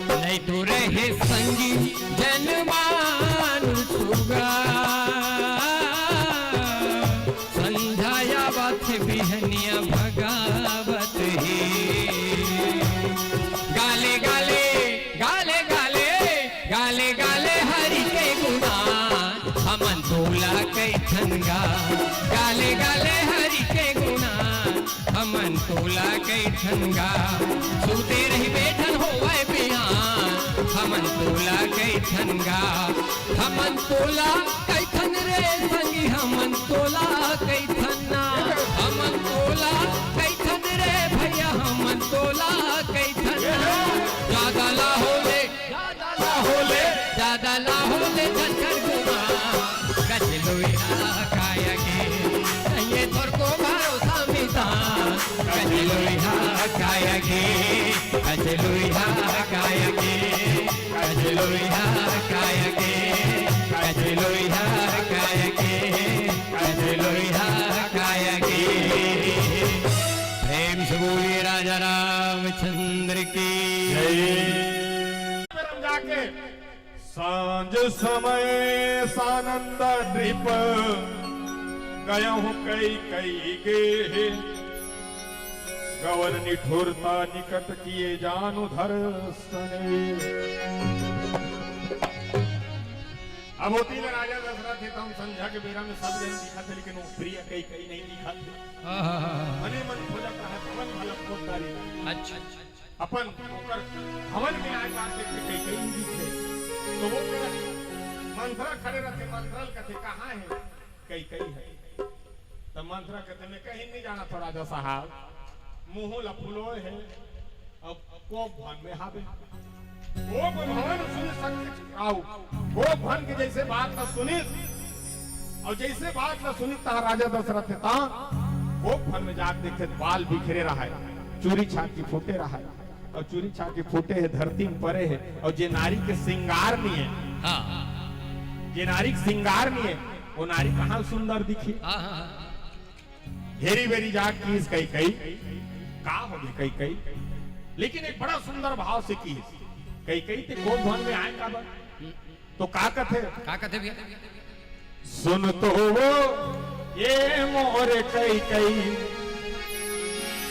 नहीं तो रहे संगी जन मानुष गा, संझा आवत हे बिहनिया भगावत हे। गाले गाले, गाले गाले, गाले गाले हरि के गुणा, हमन तोला कैथन गा। गाले गाले हरि के गुणा, हमन तोला कैथन गा। सुते रही बैठन होवय बिहान, हमन तोला कैथन गा। हमन तोला कैथन रे संगी, हमन तोला कैथन ना। हमन तोला कैथन रे भैया, हमन तोला कैथन ना। ज्यादा लाहोले, ज्यादा लाहोले, ज्यादा लाहोले झंझन कुमार। कच लोहिया काया के, ये तोर को भरोसा मिता। कच लोहिया काया के, कच लोहिया काया के, कच लोहिया काया के, कच लोहिया काया के, कच लोहिया काया के। प्रेम से बोलिए राजा रामचंद्र की जय। जाके सांझ समय सानंद नृप गयहु कैकई गेहे। गवन निठुरता निकट किए जानु दर्शन। अब होती ले राजा दशरथ हे, त हम संझा के बेरा में सब जन दिखत हे, लेकिन वो प्रिय कैकई नहीं दिखत हे। हाँ, हाँ, हाँ, हाँ। मने मन खोजत रहा, भवन भलक पोतदारी। अच्छा। अपन ओकर भवन में आए बात देखे कैकई नहीं दिखे। तो वो कहे, मंथरा खड़े रहते, मंथरा ल कथे, "कहाँ हे?" कैकई हे। त मंथरा कथे, "मैं कहीं नहीं जाना था राजा साहब, मुँह ला फुलोय हे, अब कोप भवन में हावे।" कोप भवन सुनि सकते आओ, कोप भवन के जैसे बात ला सुनिस, अउ जैसे बात ला सुनिस, तहाँ राजा दशरथ हे, तहाँ कोप भवन में जाके देखे, बाल बिखरे रहा हे, चूरी छाटी फूटे रहा हे, अउ चूरी छाटी फूटे हे, धरती में परे हे, अउ जे नारी के श्रृंगार नहीं हे, हाँ। जे नारी के श्रृंगार नहीं हे, वो नारी कहाँ सुंदर दिखी? हाँ, हाँ, हाँ। घेरी बेरी जाके किहिस कैकई, "का होगे कैकई?" लेकिन एक बड़ा सुंदर भाव से किहिस, "कैकई, ते कोप भवन में आए काबर?" तो का कथे? का कथे भैया? "सुन तो वो, ये मोर कैकई,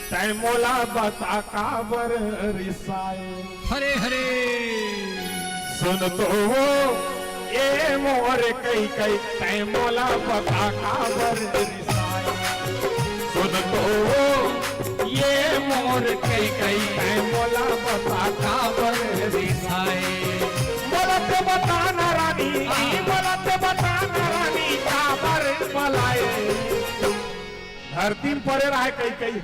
तै मोला बता काबर रिसाए।" हरे हरे। "सुन तो वो, ये मोर कैकई, तै मोला बता काबर रिसाए।" सुन तो वो, ये मोर कैकई, तै मोला बता काबर रिसाए। मोला ते बता ना रानी, मोला ते बता ना रानी, काबर पलाए। धरती में परे रहा हे कैकई,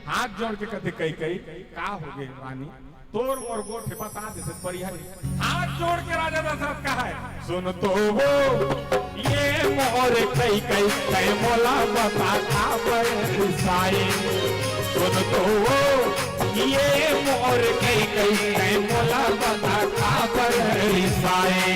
हाथ जोड़ के कथे, "कैकई, का होगे रानी?" तोर मोर गोठ हे, बता देते परिहारी। हाथ जोड़ के राजा दशरथ कहा है, सुन तो वो ये मोर कैकई, तै मोला बता काबर रिसाए। सुन तो वो ये मोर कैकई, तै मोला बता काबर रिसाए।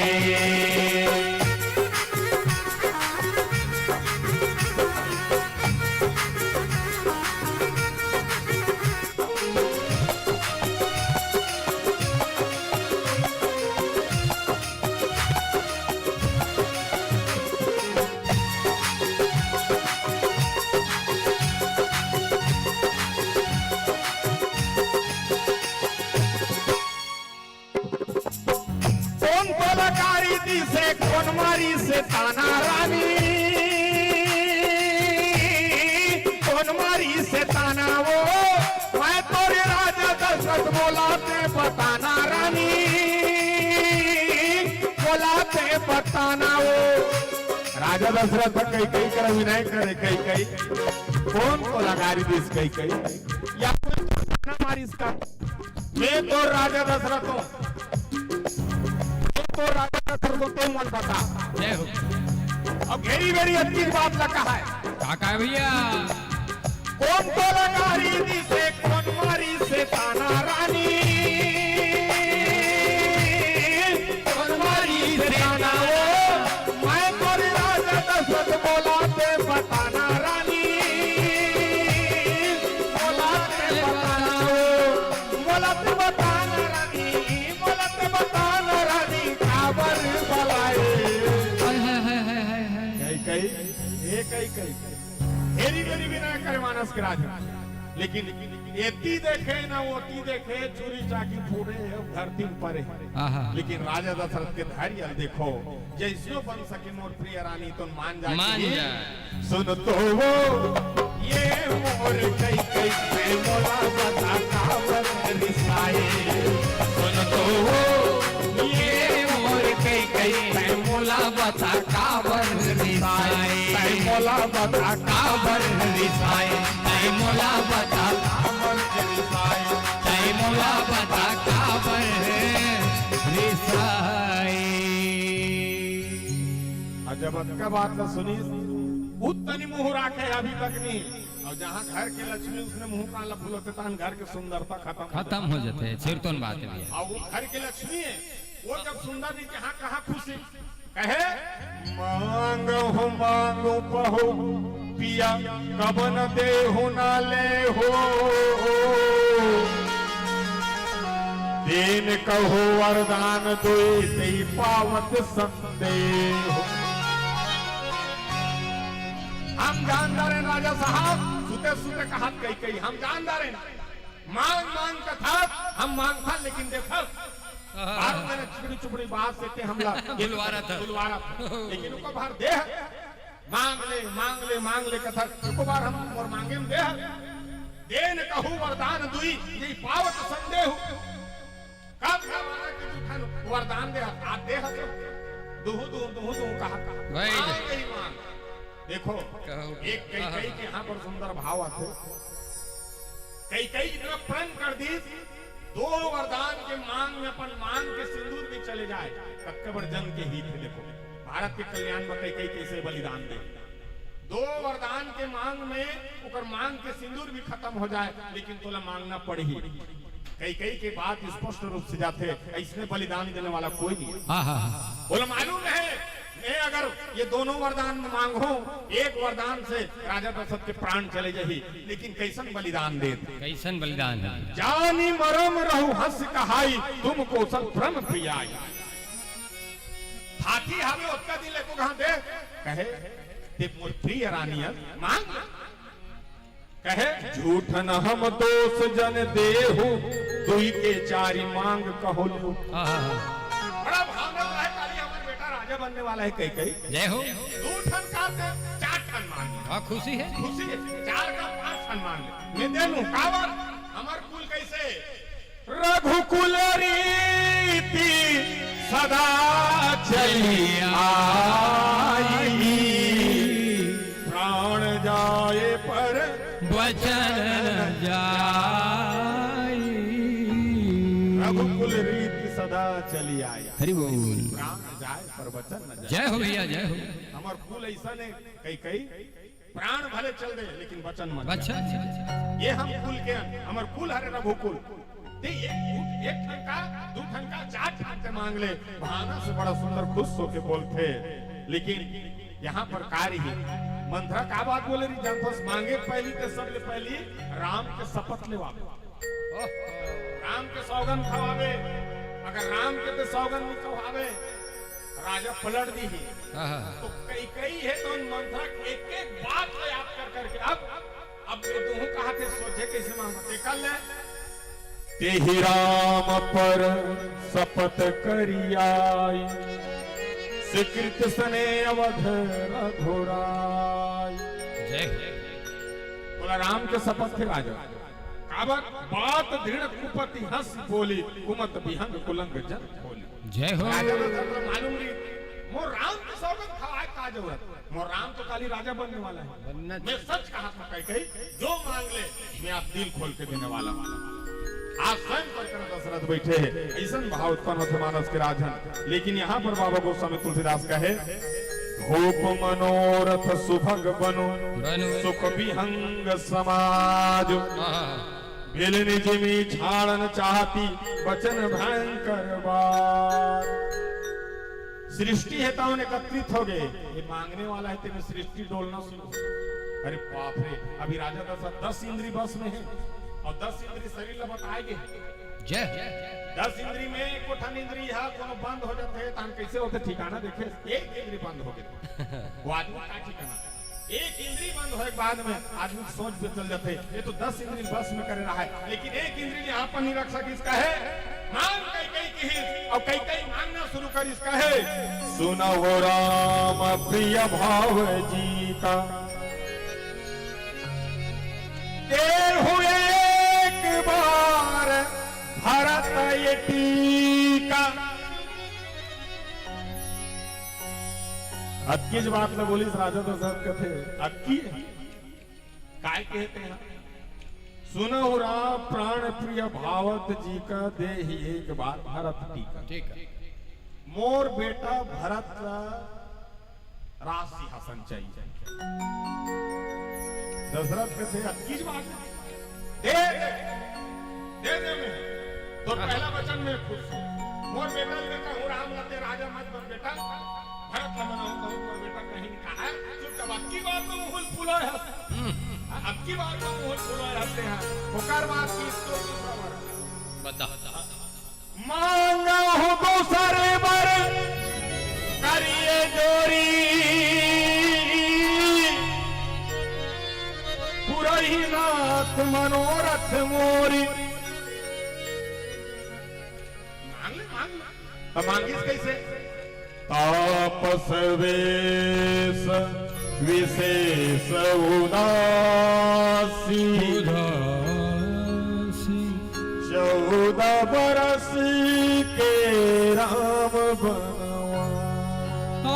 कोन तोला गारी दिसे, कोन मारी से ताना रानी, कोन मारी से ताना वो, मैं तोरे राजा दशरथ बोलाते बताना रानी, बोलाते बताना वो। राजा दशरथ कैकई कर विनय करे, कैकई कोन तोला गारी दिस कैकई, या कोई ताना मारिस का? मैं तो राजा दशरथ हूँ, मैं तो राजा दशरथ हूँ, तै मोला बता। जय हो। अब घेरी बेरी अतकी बात ला कहा है। का कहा है भैया? कोन तोला गारी दिसे, कोन मारी से ताना रानी, कोन मारी से ताना वो, मैं तोरे राजा दशरथ बोलाते बताना रानी, बोलाते बताना वो, बोलाते बताना रानी, बोलाते बताना रानी, काबर बलाए। हाय, हाय, हाय, हाय, हाय, हाय। कैकई, ए कैकई, घेरी बेरी विनय करे मानस के राजा। लेकिन एती देखे ना ओती देखे, चूरी चाकी फूटे हे, धरती म परे हे। आहा। लेकिन राजा दशरथ के धैर्य देखो, जैसियो बन सके मोर प्रिय रानी, तो मान जा मान कि जा। सुन तो वो, ये मोर कैकई, तै मोला बता काबर रिसाए। सुन तो वो, ये मोर कैकई, तै मोला बता काबर रिसाए। तै मोला बता काबर रिसाए। तै मोला बता काबर रिसाए। तै मोला बता काबर रिसाए। अउ जब अतका बात ला सुनिस, उतनी मुँह राखे अभी तक नहीं। अउ जहाँ घर के लक्ष्मी उसने मुँह कान ला फुलाते, तहाँ घर के सुंदरता खतम हो खतम हो जाथे। सिरतोन बात हे भैया। अउ वो घर के लक्ष्मी हे, वो जब सुंदर नहीं, कहाँ, कहाँ खुशी? कहे, मांगहु मांगहु पहो पिया, कवन देहु ना लेहो। देन कहु वरदान दुई, तेहि पावत संदेहु। हम जानदारेन राजा साहब, सुते सुते कहत कैकई, हम जानदारेन। मांग मांग कथस, हम मांगथन लेकिन देखस। आहा। बार मैंने चुपड़ी चुपड़ी बात से ते हमला बुलवारत हे। बुलवारत हे। लेकिन ओकर बार देह, मांग ले, मांग ले, मांग ले कथस। एको बार हम मोर मांगे म देह। देन कहु वरदान दुई, तेहि पावत संदेहु। कब जमाना के तू ठन वरदान दे, आ देह तो दुहु, दुहु, दुहु, दुहु कहा, कहा। भाई। मांग ही मांग। देखो, कहो। एक कैकई के यहाँ पर सुंदर भाव आथे। कैकई इतना प्रण कर दिस, दो वरदान के मांग में अपन मांग के सिंदूर भी चले जाए, कतका बड़ जन के हित हे। देखो, भारत के कल्याण में कैकई कैसे बलिदान दे। दो वरदान के मांग में ओकर मांग के सिंदूर भी खतम हो जाए, लेकिन तोला मांगना पड़ही। कैकई के बात स्पष्ट रूप से जाथे, अइसने बलिदान देने वाला कोई नहीं। हाँ, हाँ, हाँ। ओला मालूम हे, मैं अगर ये दोनों वरदान मांगहूं, एक वरदान से राजा दशरथ के प्राण चले जाही, लेकिन कैसन बलिदान दे? कैसन बलिदान हे? जानी मरम रहु हंस कहाई, तुम कौशल भ्रम प्रियाई। हाथी हवे ओतका दिन ले को कहां दे? कहे, ते मोर प्रिय रानी हे, मांग ले। कहे, झूठ न हम दोष जन देहु, दुई के चारि मांग कहो लेहु। हाँ, हाँ, हाँ। बड़ा भावना है, काली हमारे बेटा राजा बनने वाला है, कैकई। जय हो। दू ठन का ते चार ठन मांग। हाँ, खुशी हे। खुशी हे, चार का पांच ठन मांग। मैं दे लूं, काबर? हमार कुल कैसे? रघुकुल रीति सदा चली आई, प्राण जाए पर वचन जाई। रघुकुल रीति सदा चली आई। हरि बोल। प्राण जाए पर वचन न जाए। जय हो भैया, जय हो। हमर कुल ऐसा ने कई कई प्राण भले चल दे, लेकिन वचन मत अच्छा, जाए। अच्छा, अच्छा। ये हम कुल के अन, हमर कुल हरे रघुकुल। ते एक, एक ठन का, दू ठन का, चार ठन ते मांग ले, भावना से बड़ा सुंदर खुश होके बोलथे। लेकिन यहाँ पर का रही, मंथरा का बात बोले रही जानथस, मांगे पहली ते सबले पहली राम के शपथ लेवा। ओह। राम के सौगंध खवावे, अगर राम के ते सौगंध नहीं खवावे, राजा पलट दी ही। हाँ, हाँ। तो कई कई है तो उन मंथरा के एक एक बात को याद कर करके अब, अब ये दोनों कहा थे सोचे कैसे मांगते कर ले। तेहि राम पर शपथ करियाई, स्वीकृत सने अवध रघुराई। जय हो। बोला राम के शपथ थे राजा। काबर बात दृढ़ कुपति हंस बोली, कुमत विहंग कुलंग जन बोली। जय हो। राजा दशरथ ला मालूम रही, मोर राम के सौगंध खवाए का जरूरत, मोर राम तो काली राजा बनने वाला है। बनना मैं सच कहा था कई कई, जो मांग ले मैं आप दिल खोल के देने वाला हूँ। आज स्वयं पर कर दशरथ बैठे हैं, ऐसन भाव उत्पन्न होते मानस के राजन। लेकिन यहाँ पर बाबा गोस्वामी तुलसीदास कहे, भूप मनोरथ सुभग बनु, बनु। सुख विहंग समाज। हाँ। भेल निज में छाड़न चाहती, बचन भयंकर बार। सृष्टि है तावन एकत्रित हो गए, ये मांगने वाला है, तेरे सृष्टि डोलना शुरू हो। अरे बाप रे, अभी राजा दशरथ दस इंद्री बस में है और दस इंद्री शरीर ला बताए गए। जय। दस इंद्री में कोठन इंद्री हा कोनो बंद हो जाते हैं, तान कैसे होते ठिकाना देखे, एक इंद्री बंद हो गए। वो आदमी का ठिकाना? एक इंद्री बंद होए के बाद में आदमी सोच पे चल जाते, ये तो दस इंद्री बस में करे रहा है, लेकिन एक इंद्री यहाँ पर नहीं रख सकिस, काहे? मांग कई कई किहिस, और कई कई मांगना शुरू करिस, काहे? सुनहु राम प्रिय भाव जी का, देहु एक बार भरत ये टीका। अतकीच बात ल बोलिस राजा दशरथ कथे, अतकी काय कहते हैं? सुनहु राम प्राण प्रिय भावत जी का, देहि एक बार भरत टीका। ठीक है। मोर बेटा भरत ला राज सिंहासन चाहिए। दशरथ कथे, अतकीच बात है। दे दे, दे दे मैं। तो पहला वचन मैं खुश हूँ। मोर बेटा ले कहूँ राम ला ते राजा मत बन बेटा, भरत ला बनाऊँ कहूँ मोर बेटा कहीं नहीं कहा है। चुपचाप अतकी बार तो मुहुल फुलाए हस। हम्म। अतकी बार तो मुहुल फुलाए हंसते हैं। ओकर बात की तो दूसरा वर्ग। बता। मांगहु दूसर बर करिए जोरी, पुरही नाथ मनोरथ मोरी। मांग ले, मांग ले। अब मांगिस कैसे? तापस वेश विशेष उदासी। उदासी। चौदह बरस के राम बनवा। आ।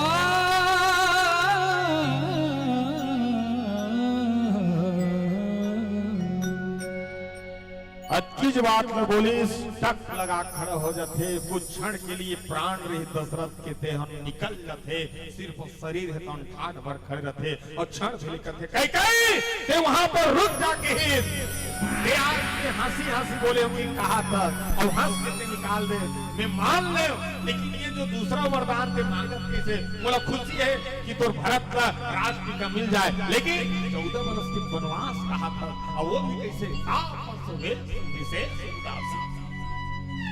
अतकीच बात में बोलिस, टक लगा खड़ा हो जाथे। कुछ क्षण के लिए प्राण रहित दशरथ के देह निकल जाथे, सिर्फ शरीर हे तौन ठाठ भर खड़े रथे। और क्षण भर कथे, "कैकई, ते वहां पर रुक जा," कहिस। ते आज ते हंसी हंसी बोले, "उही कहा था," और हंस के ते निकाल दे, मैं मान ले। लेकिन ये जो दूसरा वरदान ते मांगत कहिसे, मोला खुशी है कि तोर भरत ला राज टीका मिल जाए, लेकिन चौदह बरस के बनवास कहा था, और वो भी कैसे? तापस वेश विशेष उदासी।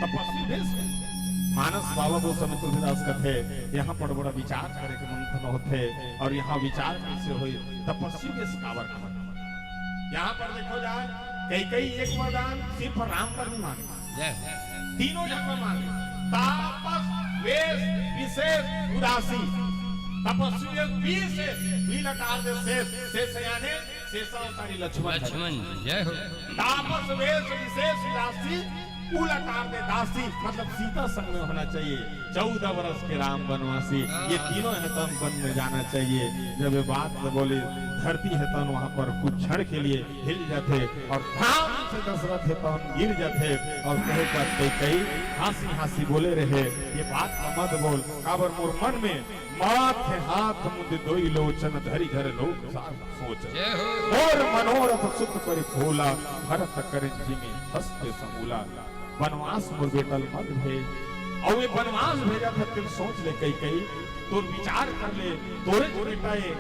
तपस्वी वेश में मानस बाबा गोस्वामी तुलसीदास कथे, यहाँ पर बड़ा विचार करे के मंथन होथे, और यहाँ विचार कैसे होई, तपस्वी वेश काबर कहा। यहाँ पर देखो जाए, कैकई एक वरदान सिर्फ राम पर नहीं मांगे, जय हो। तीनों जन पर मांगे। तापस वेश विशेष उदासी। तपस्वी वेश, वी से, वी लकार दे शेष, शेष यानी शेषावतारी लक्ष्मण। लक्ष्मण, जय हो। तापस वेश विशेष उदासी, ऊ लकार दे दासी, मतलब सीता संग में होना चाहिए। चौदह वर्ष के राम वनवासी, ये तीनों है तो हम वन में जाना चाहिए। जब ये बात तो बोली, धरती हे तहन वहाँ पर कुछ क्षण के लिए हिल जाथे और धाम से दशरथ हे तहन गिर जाथे और कहे का कैकई हाँसी हाँसी बोले रहे, ये बात ला मत बोल, काबर मोर मन में माथ हे हाथ मुद दोई लोचन धरि धर लोक सार सोच। जय हो। मोर मनोरथ सुख परिफूला भरत करिन जिमि हस्त समूला। बनवास मोर बेटा ल मत भेज। अउ ये बनवास भेजत हे, तेला सोच ले कैकई, तोर विचार कर ले, तोरे जो बेटा हे,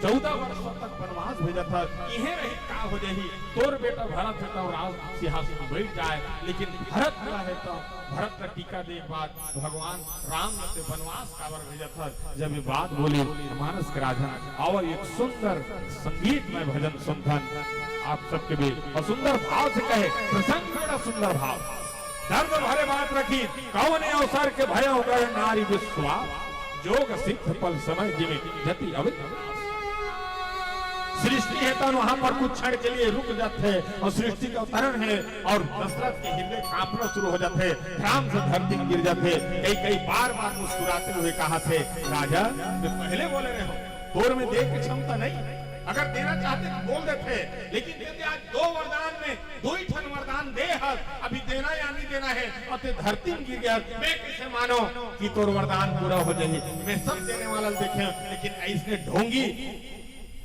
चौदह वर्ष तक बनवास भेजत हे, इहें रही का हो जाही, तोर बेटा भरत हे त राज सिंहासन में बैठ जाए, लेकिन भरत ला हे त भरत ला टीका दे के बाद भगवान राम ला ते बनवास काबर भेजत हस? जब ये बात बोली, मानस के राजन, आवा एक सुंदर संगीतमय भजन सुनथन आप सबके बीच। और सुंदर भाव से कहे, प्रसंग बड़ा सुंदर भाव, दर्द भरे बात रखी, कौन अवसर के भयो गढ़ नारी विश्वास, जोग सिद्ध फल समय जिमे जति अविद्य। सृष्टि हे तहन वहां पर कुछ क्षण के लिए रुक जाथे और सृष्टि का अवतरण हे और दशरथ के हृदय कांपना शुरू हो जाथे, धड़ाम से धरती में गिर जाथे। कैकई बार बार मुस्कुराते हुए कहाथे, राजा, मैं पहले बोले रहे हूँ, तोर में देख के क्षमता नहीं, अगर देना चाहते तो बोल देते, लेकिन जैसे आज दो वरदान में दो ही ठन वरदान दे हस, अभी देना या नहीं देना हे, और ते धरती में गिर गया, मैं कैसे मानो कि तोर वरदान पूरा हो जाही? मैं सब देने वाला देखे हूँ, लेकिन ऐसने ढोंगी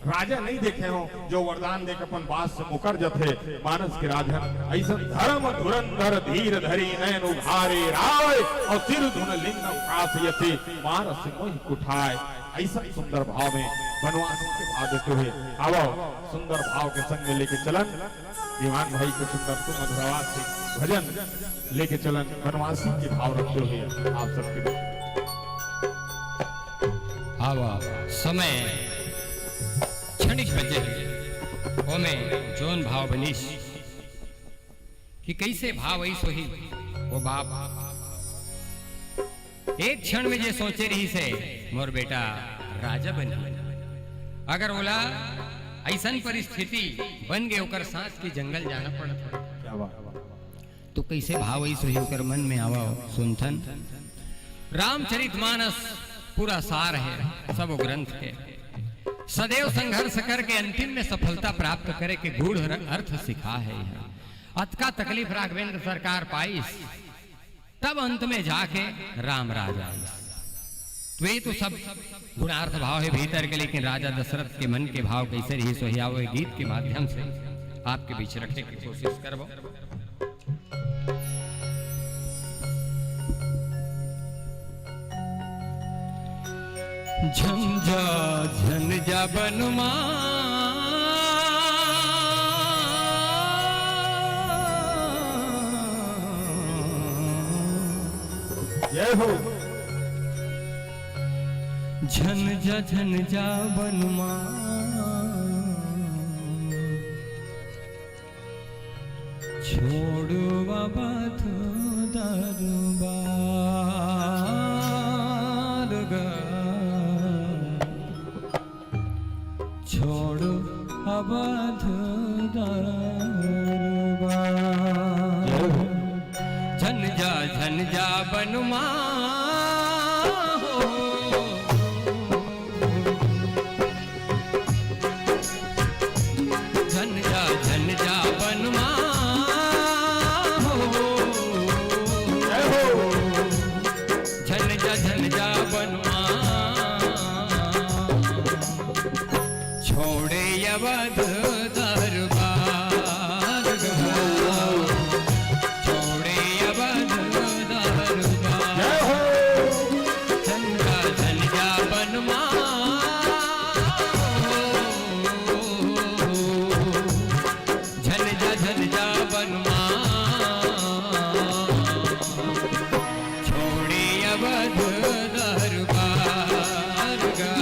राजा नहीं देखे हो जो वरदान देके अपन बात से मुकर जथे। मानस के राजन ऐसन धर्म धुरंधर धीर धरी नयन उघारे राय और सिर धुन लिंग कास यति मारस मोहि कुठाय। ऐसा सुंदर भाव में बनवासी के भाव देते हुए आवो सुंदर भाव के संग में लेके चलन दीवान भाई के सुंदर सुमधुर आवाज से भजन लेके चलन बनवासी के भाव रखते हुए आप सबके बीच। आवा समय क्षणिक बचे हे, ओमे जोन भाव बनिस कि कैसे भाव ऐस होही, वो बाप एक क्षण में जे सोचे रहिस हे, मोर बेटा राजा बनही, अगर ओला ऐसन परिस्थिति बन गे, ओकर साथ कि जंगल जाना पड़त हे। क्या बात। तो कैसे भाव ऐस होही ओकर मन में आवा सुनथन। रामचरित मानस पूरा सार हे, सब ग्रंथ हे। सदैव संघर्ष करके अंतिम में सफलता प्राप्त करे के गूढ़ र-, अर्थ सिखा हे। अतका तकलीफ राघवेंद्र सरकार पाइस, तब अंत में जाके राम राज आइस। तो ये तो सब गुणार्थ भाव हे भीतर के, लेकिन राजा दशरथ के मन के भाव कैसे रहिस, वही आवो ये गीत के माध्यम से आपके बीच रखे के कोशिश करबो। झन जा, झन जा बन मा। जय हो। झन जा, झन जा बन मा। छोड़ो अवध दरबार गा, छोड़ो अवध दरबार। जय हो। झन जा, झन जा बन मा हो। झन जा, झन जा बन मा हो। जय हो। झन जा, झन जा बन मा। छोड़े अवध दरबार। छोड़े अवध दरबार। जय हो। झन जा, झन जा बन मा। झन जा, झन जा बन मा। छोड़े अवध दरबार गा।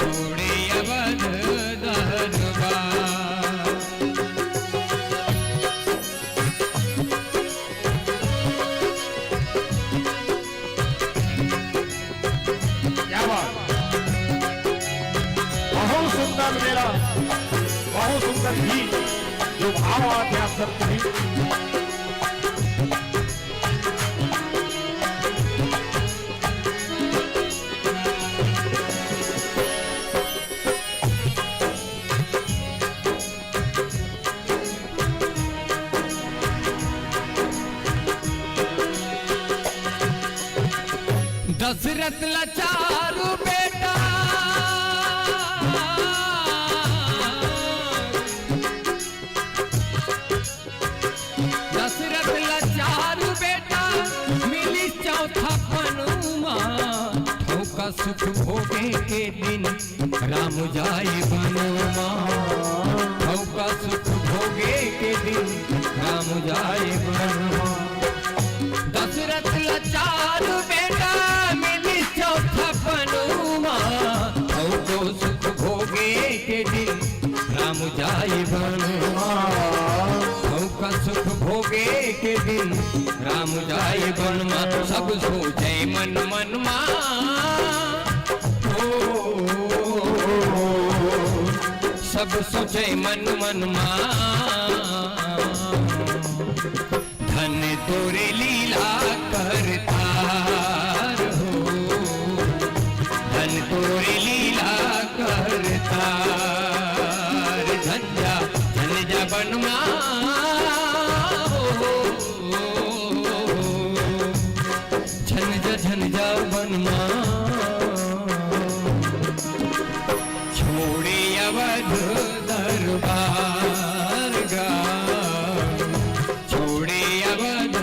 छोड़े अवध दरबार। क्या बात। बहुत सुंदर मेला, बहुत सुंदर गीत, जो भाव आते आप सब कहीं। दशरथ ला चारू बेटा, दशरथ ला चारू बेटा, मिलिस चौथा पनुमा। ठौका सुख भोगे के दिन राम जाय बनवा। ठौका सुख भोगे के दिन राम जाय बनवा। दशरथ ला चारू बेटा, मिलिस चौथा पनुमा। ठौका सुख भोगे के दिन राम जाय बनवा। ठौका सुख भोगे के दिन राम जाय बनवा। सब सोचय मन मन मा, ओ, सब सोचय मन मन मा। धन तोरे लीला करतार हो, धन तोरे लीला करतार। झन जा, झन जा बनवा हो, झन जा, झन जा बनवा। छोड़े अवध दरबार गा, छोड़े अवध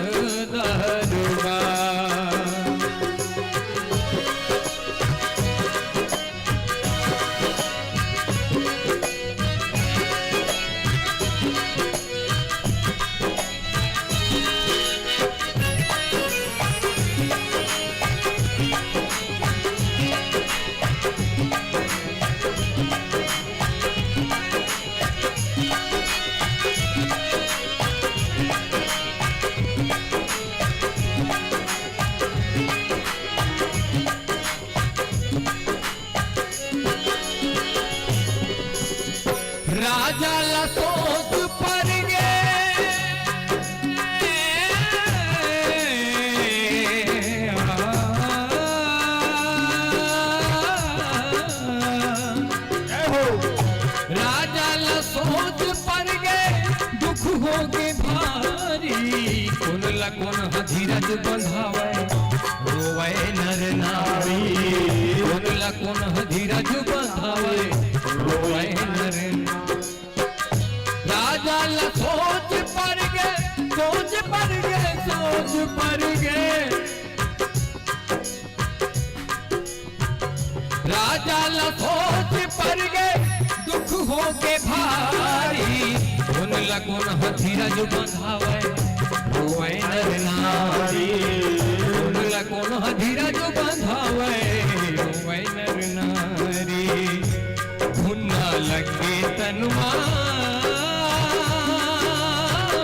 दरबार। राजा ला सोच पर गे। जय हो। राजा ला सोच पर गे, दुख होगे भारी। कोन ला कोन ह धीरज बंधावय, रोवय नर नारी। कोन ला कोन ह धीरज बंधावय, रोवय नर नारी। राजा ला सोच पर गे, सोच पर गे, सोच पर गे। राजा ला सोच पर गे, दुख होगे भारी। कोन ला कोन ह धीरज बंधावय, रोवय नर नारी। कोन ला कोन ह धीरज बंधावय, रोवय नर नारी। घुन लगे तन मा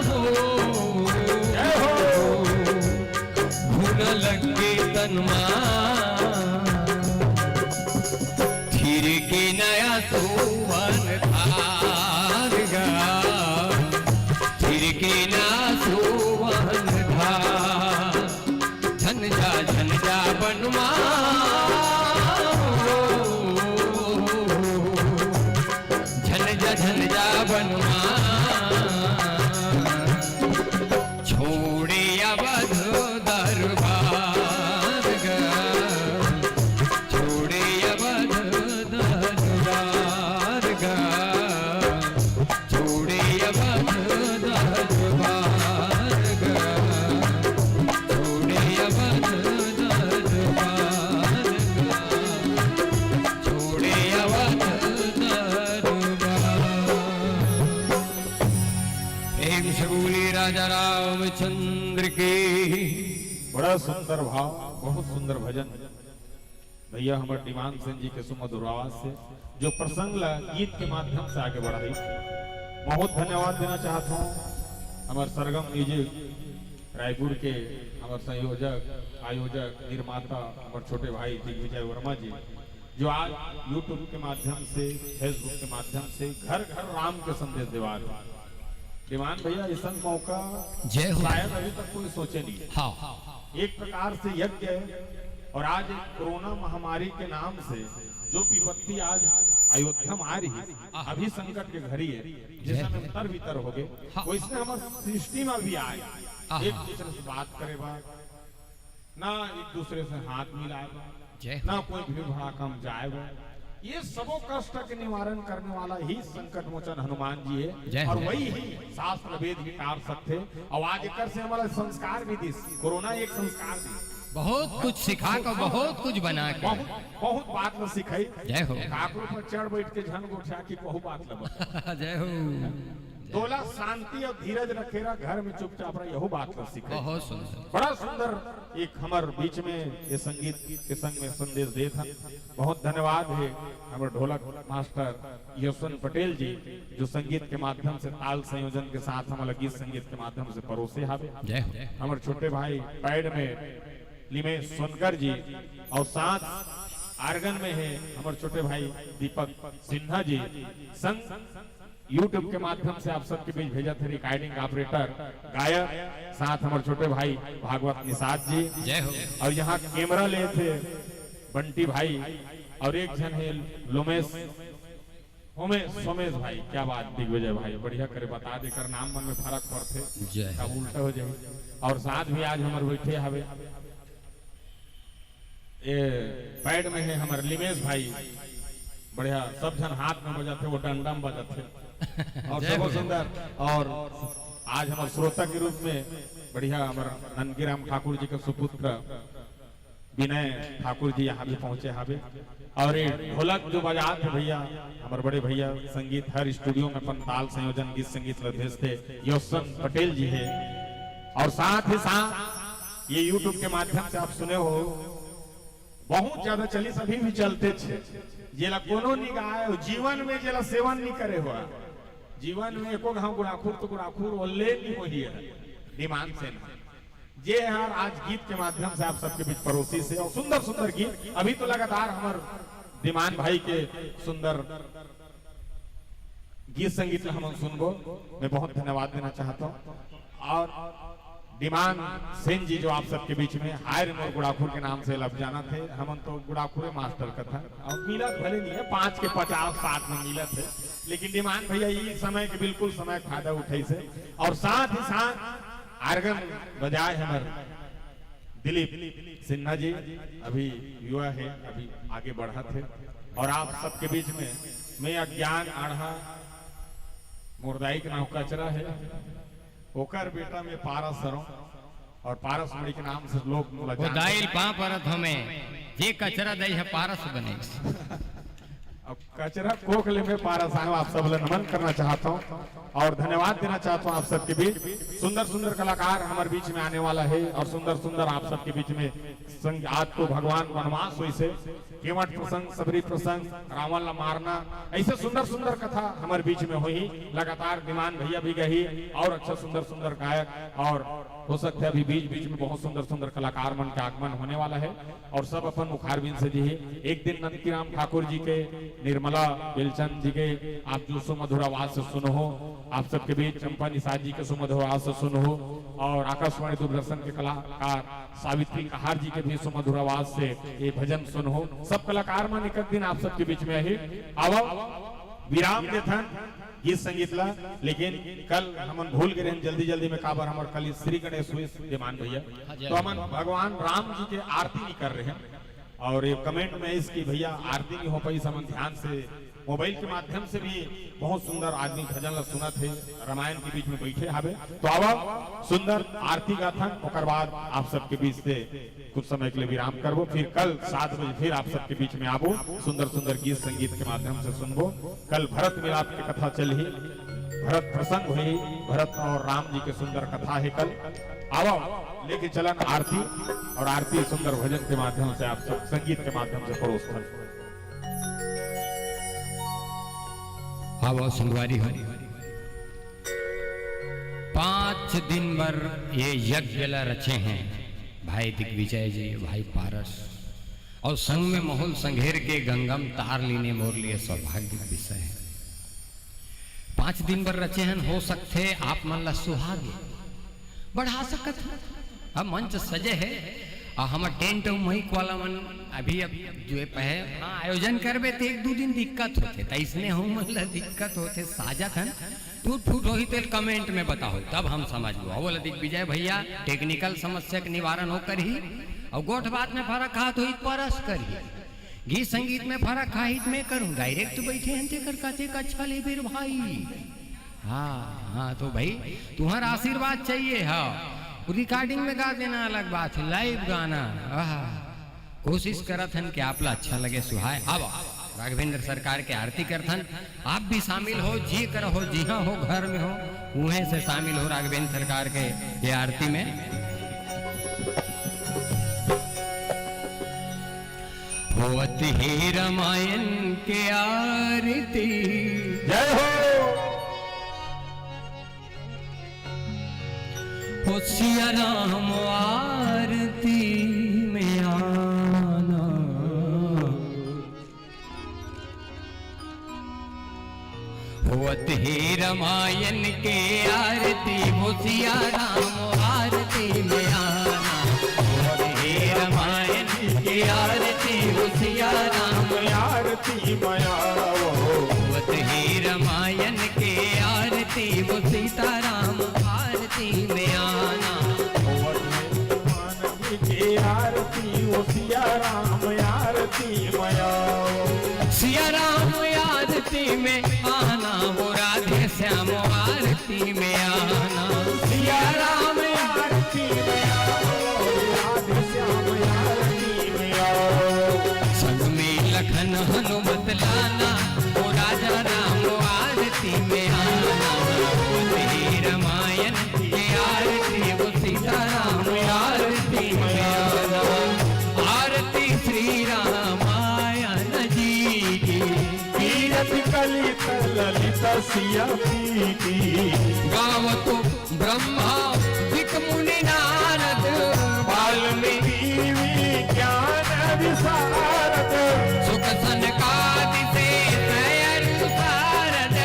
हो, जय हो। घुन लगे तन मा, थिरके नया सोवन धार गा, थिरके ना सोवन धार। झन जा, झन जा बनवा, झन जा, झन जा बनवा। छोड़े अवध दरबार गा, छोड़े अवध दरबार गा। छोड़े अवध दरबार गा, छोड़े अवध दरबार गा, छोड़े अवध दरबार। प्रेम से बोलिए राजा रामचंद्र की। बड़ा सुंदर भाव, बहुत सुंदर भजन। भैया हमर दीवान सिंह जी के सुमधुर आवाज से जो प्रसंग ला गीत के माध्यम से आगे बढ़ाई, बहुत धन्यवाद देना चाहत हूँ हमर सरगम म्यूजिक रायपुर के हमर संयोजक, आयोजक, निर्माता हमर छोटे भाई दिग्विजय वर्मा जी, जो आज YouTube के माध्यम से, Facebook के माध्यम से घर घर राम के संदेश देवात हे। दीवान भैया, ऐसन मौका जय हो। शायद अभी तक कोई सोचे नहीं। हाँ। एक प्रकार से यज्ञ है। और आज कोरोना महामारी के नाम से जो विपत्ति आज अयोध्या में आ रही है, हाँ। अभी संकट के घड़ी है, जय जैसे हो। हम तर भीतर हो गए, हाँ। वैसे हमारे सृष्टि में भी आए, हाँ, एक हाँ। दूसरे से बात करे बा, ना एक दूसरे से हाथ मिलाए बर, जय हो। ना कोई भीड़ भड़ाका में जाए बर। ये सबो कष्ट के निवारण करने वाला ही संकट मोचन हनुमान जी है। जय और हो। वही ही शास्त्र वेद ही टार सकथे। और आज एकर से हमारा संस्कार भी दिस, कोरोना एक संस्कार दिस। बहुत कुछ सिखा के, बहुत कुछ बना के। बहुत, बहुत बात ल सिखाई। जय हो। काकरो पर चढ़ बैठ के झन गोठिया कि कहू बात ल बता। जय हो। तोला शांति और धीरज रखे रहा, घर में चुपचाप रहा, यहू बात ल सिखाई। बहुत सुंदर। बड़ा सुंदर एक हमर बीच में ये संगीत के संग में संदेश देत हन। बहुत धन्यवाद है हमर ढोलक मास्टर यशवंत पटेल जी, जो संगीत के माध्यम से, ताल संयोजन के साथ हमला गीत संगीत के माध्यम से परोसे हावे। जय हो। हमर छोटे भाई पैड में लिमेश सोनकर जी और साथ आर्गन में है हमर छोटे भाई दीपक सिन्हा जी, संग YouTube के माध्यम से आप सबके बीच भेजत हे recording operator, गायक, साथ हमर छोटे भाई भागवत निषाद जी। जय हो। और यहाँ कैमरा लेत हे बंटी भाई और एक झन है लोमेश, होमेश, सोमेश भाई। क्या बात दिग्विजय भाई, बढ़िया करे बता दे, कर नाम मन में फर्क पड़थे, जय हो। तब उल्टा हो जाए। और साथ भी आज हमर बैठे हवे ए पैड में है हमर लिमेश भाई, बढ़िया, सब झन हाथ में बजाथे, वो डंडा में बजाथे। और जय सबो हो। सुंदर, और आज हमर श्रोता के रूप में बढ़िया हमर ननकीराम ठाकुर जी के सुपुत्र विनय ठाकुर जी यहाँ भी पहुँचे हावे। और ये ढोलक जो बजात हे भैया, हमर बड़े भैया संगीत हर studio में अपन ताल संयोजन गीत संगीत ल भेजथे, यशवंत पटेल जी है। और साथ ही साथ ये YouTube के माध्यम से आप सुने हो, बहुत ज्यादा चलिस, अभी भी चलते छे, जेला कोनो नी गाए हो, जीवन में जेला सेवन नी करे हो, जीवन में एको घाव गुड़ाखुर तो गुड़ाखुर ओले नी होही है, डिमांड से ना। जे हर आज गीत के माध्यम से आप सबके बीच परोसिस हे और सुंदर सुंदर गीत, अभी तो लगातार हमर डिमांड भाई के सुंदर गीत संगीत ला हमन सुनबो। मैं बहुत धन्यवाद देना चाहता हूँ। और डिमांड सेन जी जो आप सबके बीच में हाय रे मोर गुड़ाखुर के नाम से लब जानथे, हमन तो गुड़ाखुरे मास्टर कथन, और मिलत भले नहीं है, पाँच के पचास साठ में मिलत है, लेकिन डिमांड भैया ये समय के बिल्कुल समय फायदा उठाइस हे। और साथ ही साथ आर्गन बजाए हमर दिलीप सिन्हा जी, अभी युवा है, अभी आगे बढ़त हे। और आप सबके बीच में मैं अज्ञान आढ़ा, मोर दाई के नाम कचरा है, ओकर बेटा मैं पारस हरों, और पारस मणि के नाम से लोग मोला वो जानथे। दाई ल पाँव परत हों मैं, जे कचरा दई हे पारस बने। अब कचरा कोख ले मैं पारस आयो, आप सब ला नमन करना चाहता हूँ और धन्यवाद देना चाहता हूँ आप सबके बीच। सुंदर सुंदर कलाकार हमर बीच में आने वाला है और सुंदर सुंदर आप सबके बीच में संग आज तो भगवान वनवास होइस हे, केवट प्रसंग, सबरी प्रसंग, रावण ला मारना, ऐसे सुंदर सुंदर कथा हमर बीच में होही। लगातार विमान भैया भी गही और अच्छा सुंदर सुंदर गायक, और हो सकथे अभी बीच बीच में बहुत सुंदर सुंदर कलाकार मन के आगमन होने वाला है। और सब अपन मुखारबिंद से जी ही। एक दिन नंदकीराम ठाकुर जी के निर्मला बेलचंद जी के आप जो सुमधुर आवाज से सुनहू, आप सबके बीच चंपा निषाद जी के सुमधुर आवाज से सुनहू, और आकाशवाणी दूरदर्शन के कलाकार सावित्री कहार जी के भी सुमधुर आवाज से ये भजन सुनहू। सब कलाकार मन एक दिन आप सबके बीच में आही। आवव, विराम देथन गीत संगीत ला, लेकिन कल हमन भूल गए रहेन जल्दी जल्दी में, काबर हमर कल श्री गणेश होइस, विमान भैया, हाँ जी, तो हमन भगवान राम जी के आरती नहीं कर रहे हैं। और ये comment में इसकी भैया आरती नहीं हो पाई, हमन ध्यान से मोबाइल के माध्यम से भी बहुत सुंदर आदमी भजन ला सुनत हे, रामायण के बीच में बैठे हावे। तो आवा सुंदर आरती गाथन, ओकर बाद आप सबके बीच से कुछ समय के लिए विराम करबो, फिर कल सात बजे फिर आप सबके बीच में आबो, सुंदर सुंदर गीत संगीत के माध्यम से सुनबो। कल भरत मिलाप के कथा चलही, भरत प्रसंग होही, भरत और राम जी के सुंदर कथा है कल। आवा लेके चलन आरती, और आरती सुंदर भजन के माध्यम से आप सब संगीत के माध्यम से परोसथन। आवा संगवारी हो, पांच दिन बर ये यज्ञ ला रचे हैं भाई दिग्विजय जी, भाई पारस, और संग में महुल संघेर के गंगम तार लीने मोर लिए सौभाग्य के विषय है। पांच दिन बर रचे हन, हो सकथे आप मन ला सुहागे बढ़ा सकत हो। अब मंच सजे है और हमर टेंट अउ माइक वाला मन अभी अब जो है पहे, हाँ, आयोजन करबे ते एक दू दिन दिक्कत होथे, त इसने हम मन ला दिक्कत होथे, साजत हन, टूट फूट होही तेल comment में बताओ, तब हम समझ लो। वो दिग्विजय भैया technical समस्या के निवारण हो करही, अउ गोठ बात में फरक खात होही त परस करही, गीत संगीत में फरक खाही त मैं करूं, direct बइठे हन तेकर कतेक अच्छा ले बेर भाई। हाँ, हाँ, तो भाई, तुम्हारा आशीर्वाद चाहिए, हाँ। Recording में गा देना अलग बात है, live गाना, आहा। कोशिश करत हन कि आप ला अच्छा लगे, सुहाए। अब राघवेंद्र सरकार के आरती करथन, आप भी शामिल हो, जी कर हो, जिहां हो, घर में हो, उहें से शामिल हो राघवेंद्र सरकार के ये आरती में। होवत हे रामायण के आरती। जय हो। हो सिया राम आरती में आना। होवत हे रामायण के आरती, हो सिया राम आरती में आना। होवत हे रामायण के आरती, हो सिया राम आरती में आना। होवत हे रामायण के आरती, हो सीताराम आरती में आना। होवत हे रामायण के आरती, हो सिया राम आरती में आना। सिया राम आरती में आना, हो राधे श्याम आरती में आना। सिया राम आरती में आना, हो राधे श्याम आरती में आना। संग में लखन हनुमत लाना, हो राजा राम आरती में आना। होवत हे रामायण के आरती, हो सीताराम आरती में आना। आरती श्री रामायण जी की। कीरति कलित ललित सिया पीकी। गावत ब्रह्मा विक मुनि नारद। वाल्मीकि विज्ञान विशारद। सुख सनकादि सेठ अरु सारद।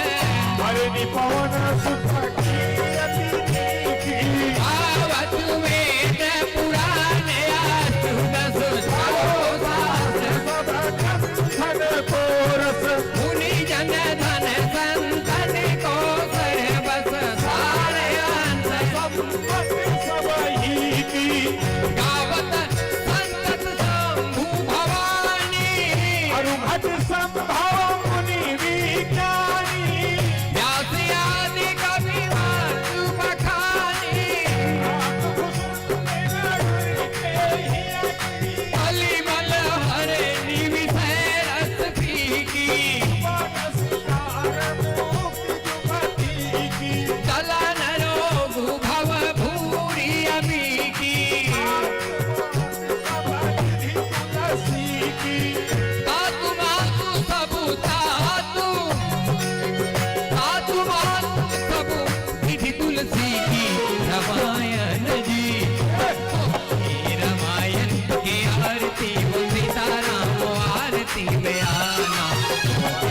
हरिनि पवन सुत कीरति नीकी। गावत वेद पुराण अष्ट दस सौ शास्त्र। सब ग्रंथन को रस। मुनि जन धन संतन को सरबस सार अंत। संपत्ति सब ही की। गावत संतत शंभु भवानी। अरु भट संभव मुनि विज्ञानी। व्यास आदि कवि मातु बखानी। कलिमल हरे निमिषै रस पीकी। चलन रोग भव भूरि अमीकी। तातु मातु सबु तातु। तातु मातु सबु विधि तुलसी की। रामायण जी, हे रामायण की आरती, हो सीताराम आरती में आना।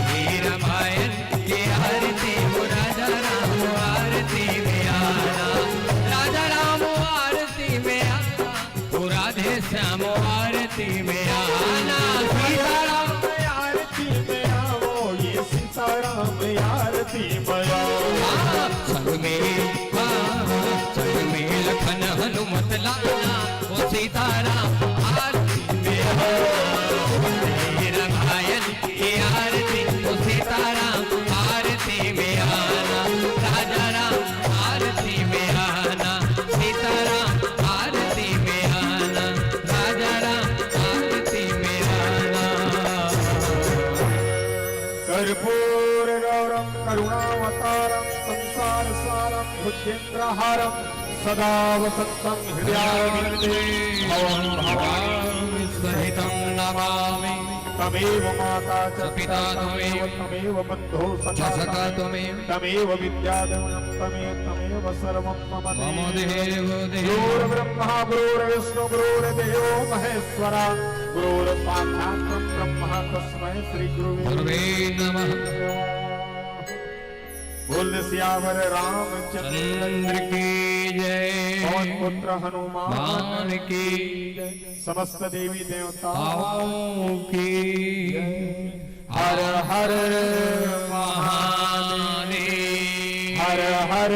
हे रामायण की आरती, हो राजा राम आरती में आना। राजा राम आरती में आना, हो राधे श्याम आरती में आना। सीताराम आरती में आवो, ये सीताराम आरती में आवो। हाँ, संग में, हाँ, संग में लखन हनुमत लाना, ओ सीताराम आरती में आवो। हे रामायण की आरती, ओ सीताराम आरती में आना। राजा राम आरती में आना, सीताराम आरती में आना, राजा राम आरती में आना। कर्पूर गौरम करुणावतारम संसार सारम भुजगेंद्रहारम सदा वसंतम हृदयारविंदे अहम भवानी सहितं नमामि। तमेव माता च पिता त्वमेव, तमेव बंधो सखा त्वमेव, तमेव विद्या द्रविणं त्वमेव, तमेव सर्वं मम देहि। गुरुर्ब्रह्मा गुरुर्विष्णु गुरुर्देवो महेश्वरा। गुरुर्साक्षात् परं ब्रह्म तस्मै श्री गुरुवे नमः। बोल सियावर रामचंद्र की जय। पवन पुत्र हनुमान की जय। समस्त देवी देवताओं की जय। हर हर महादेव। हर हर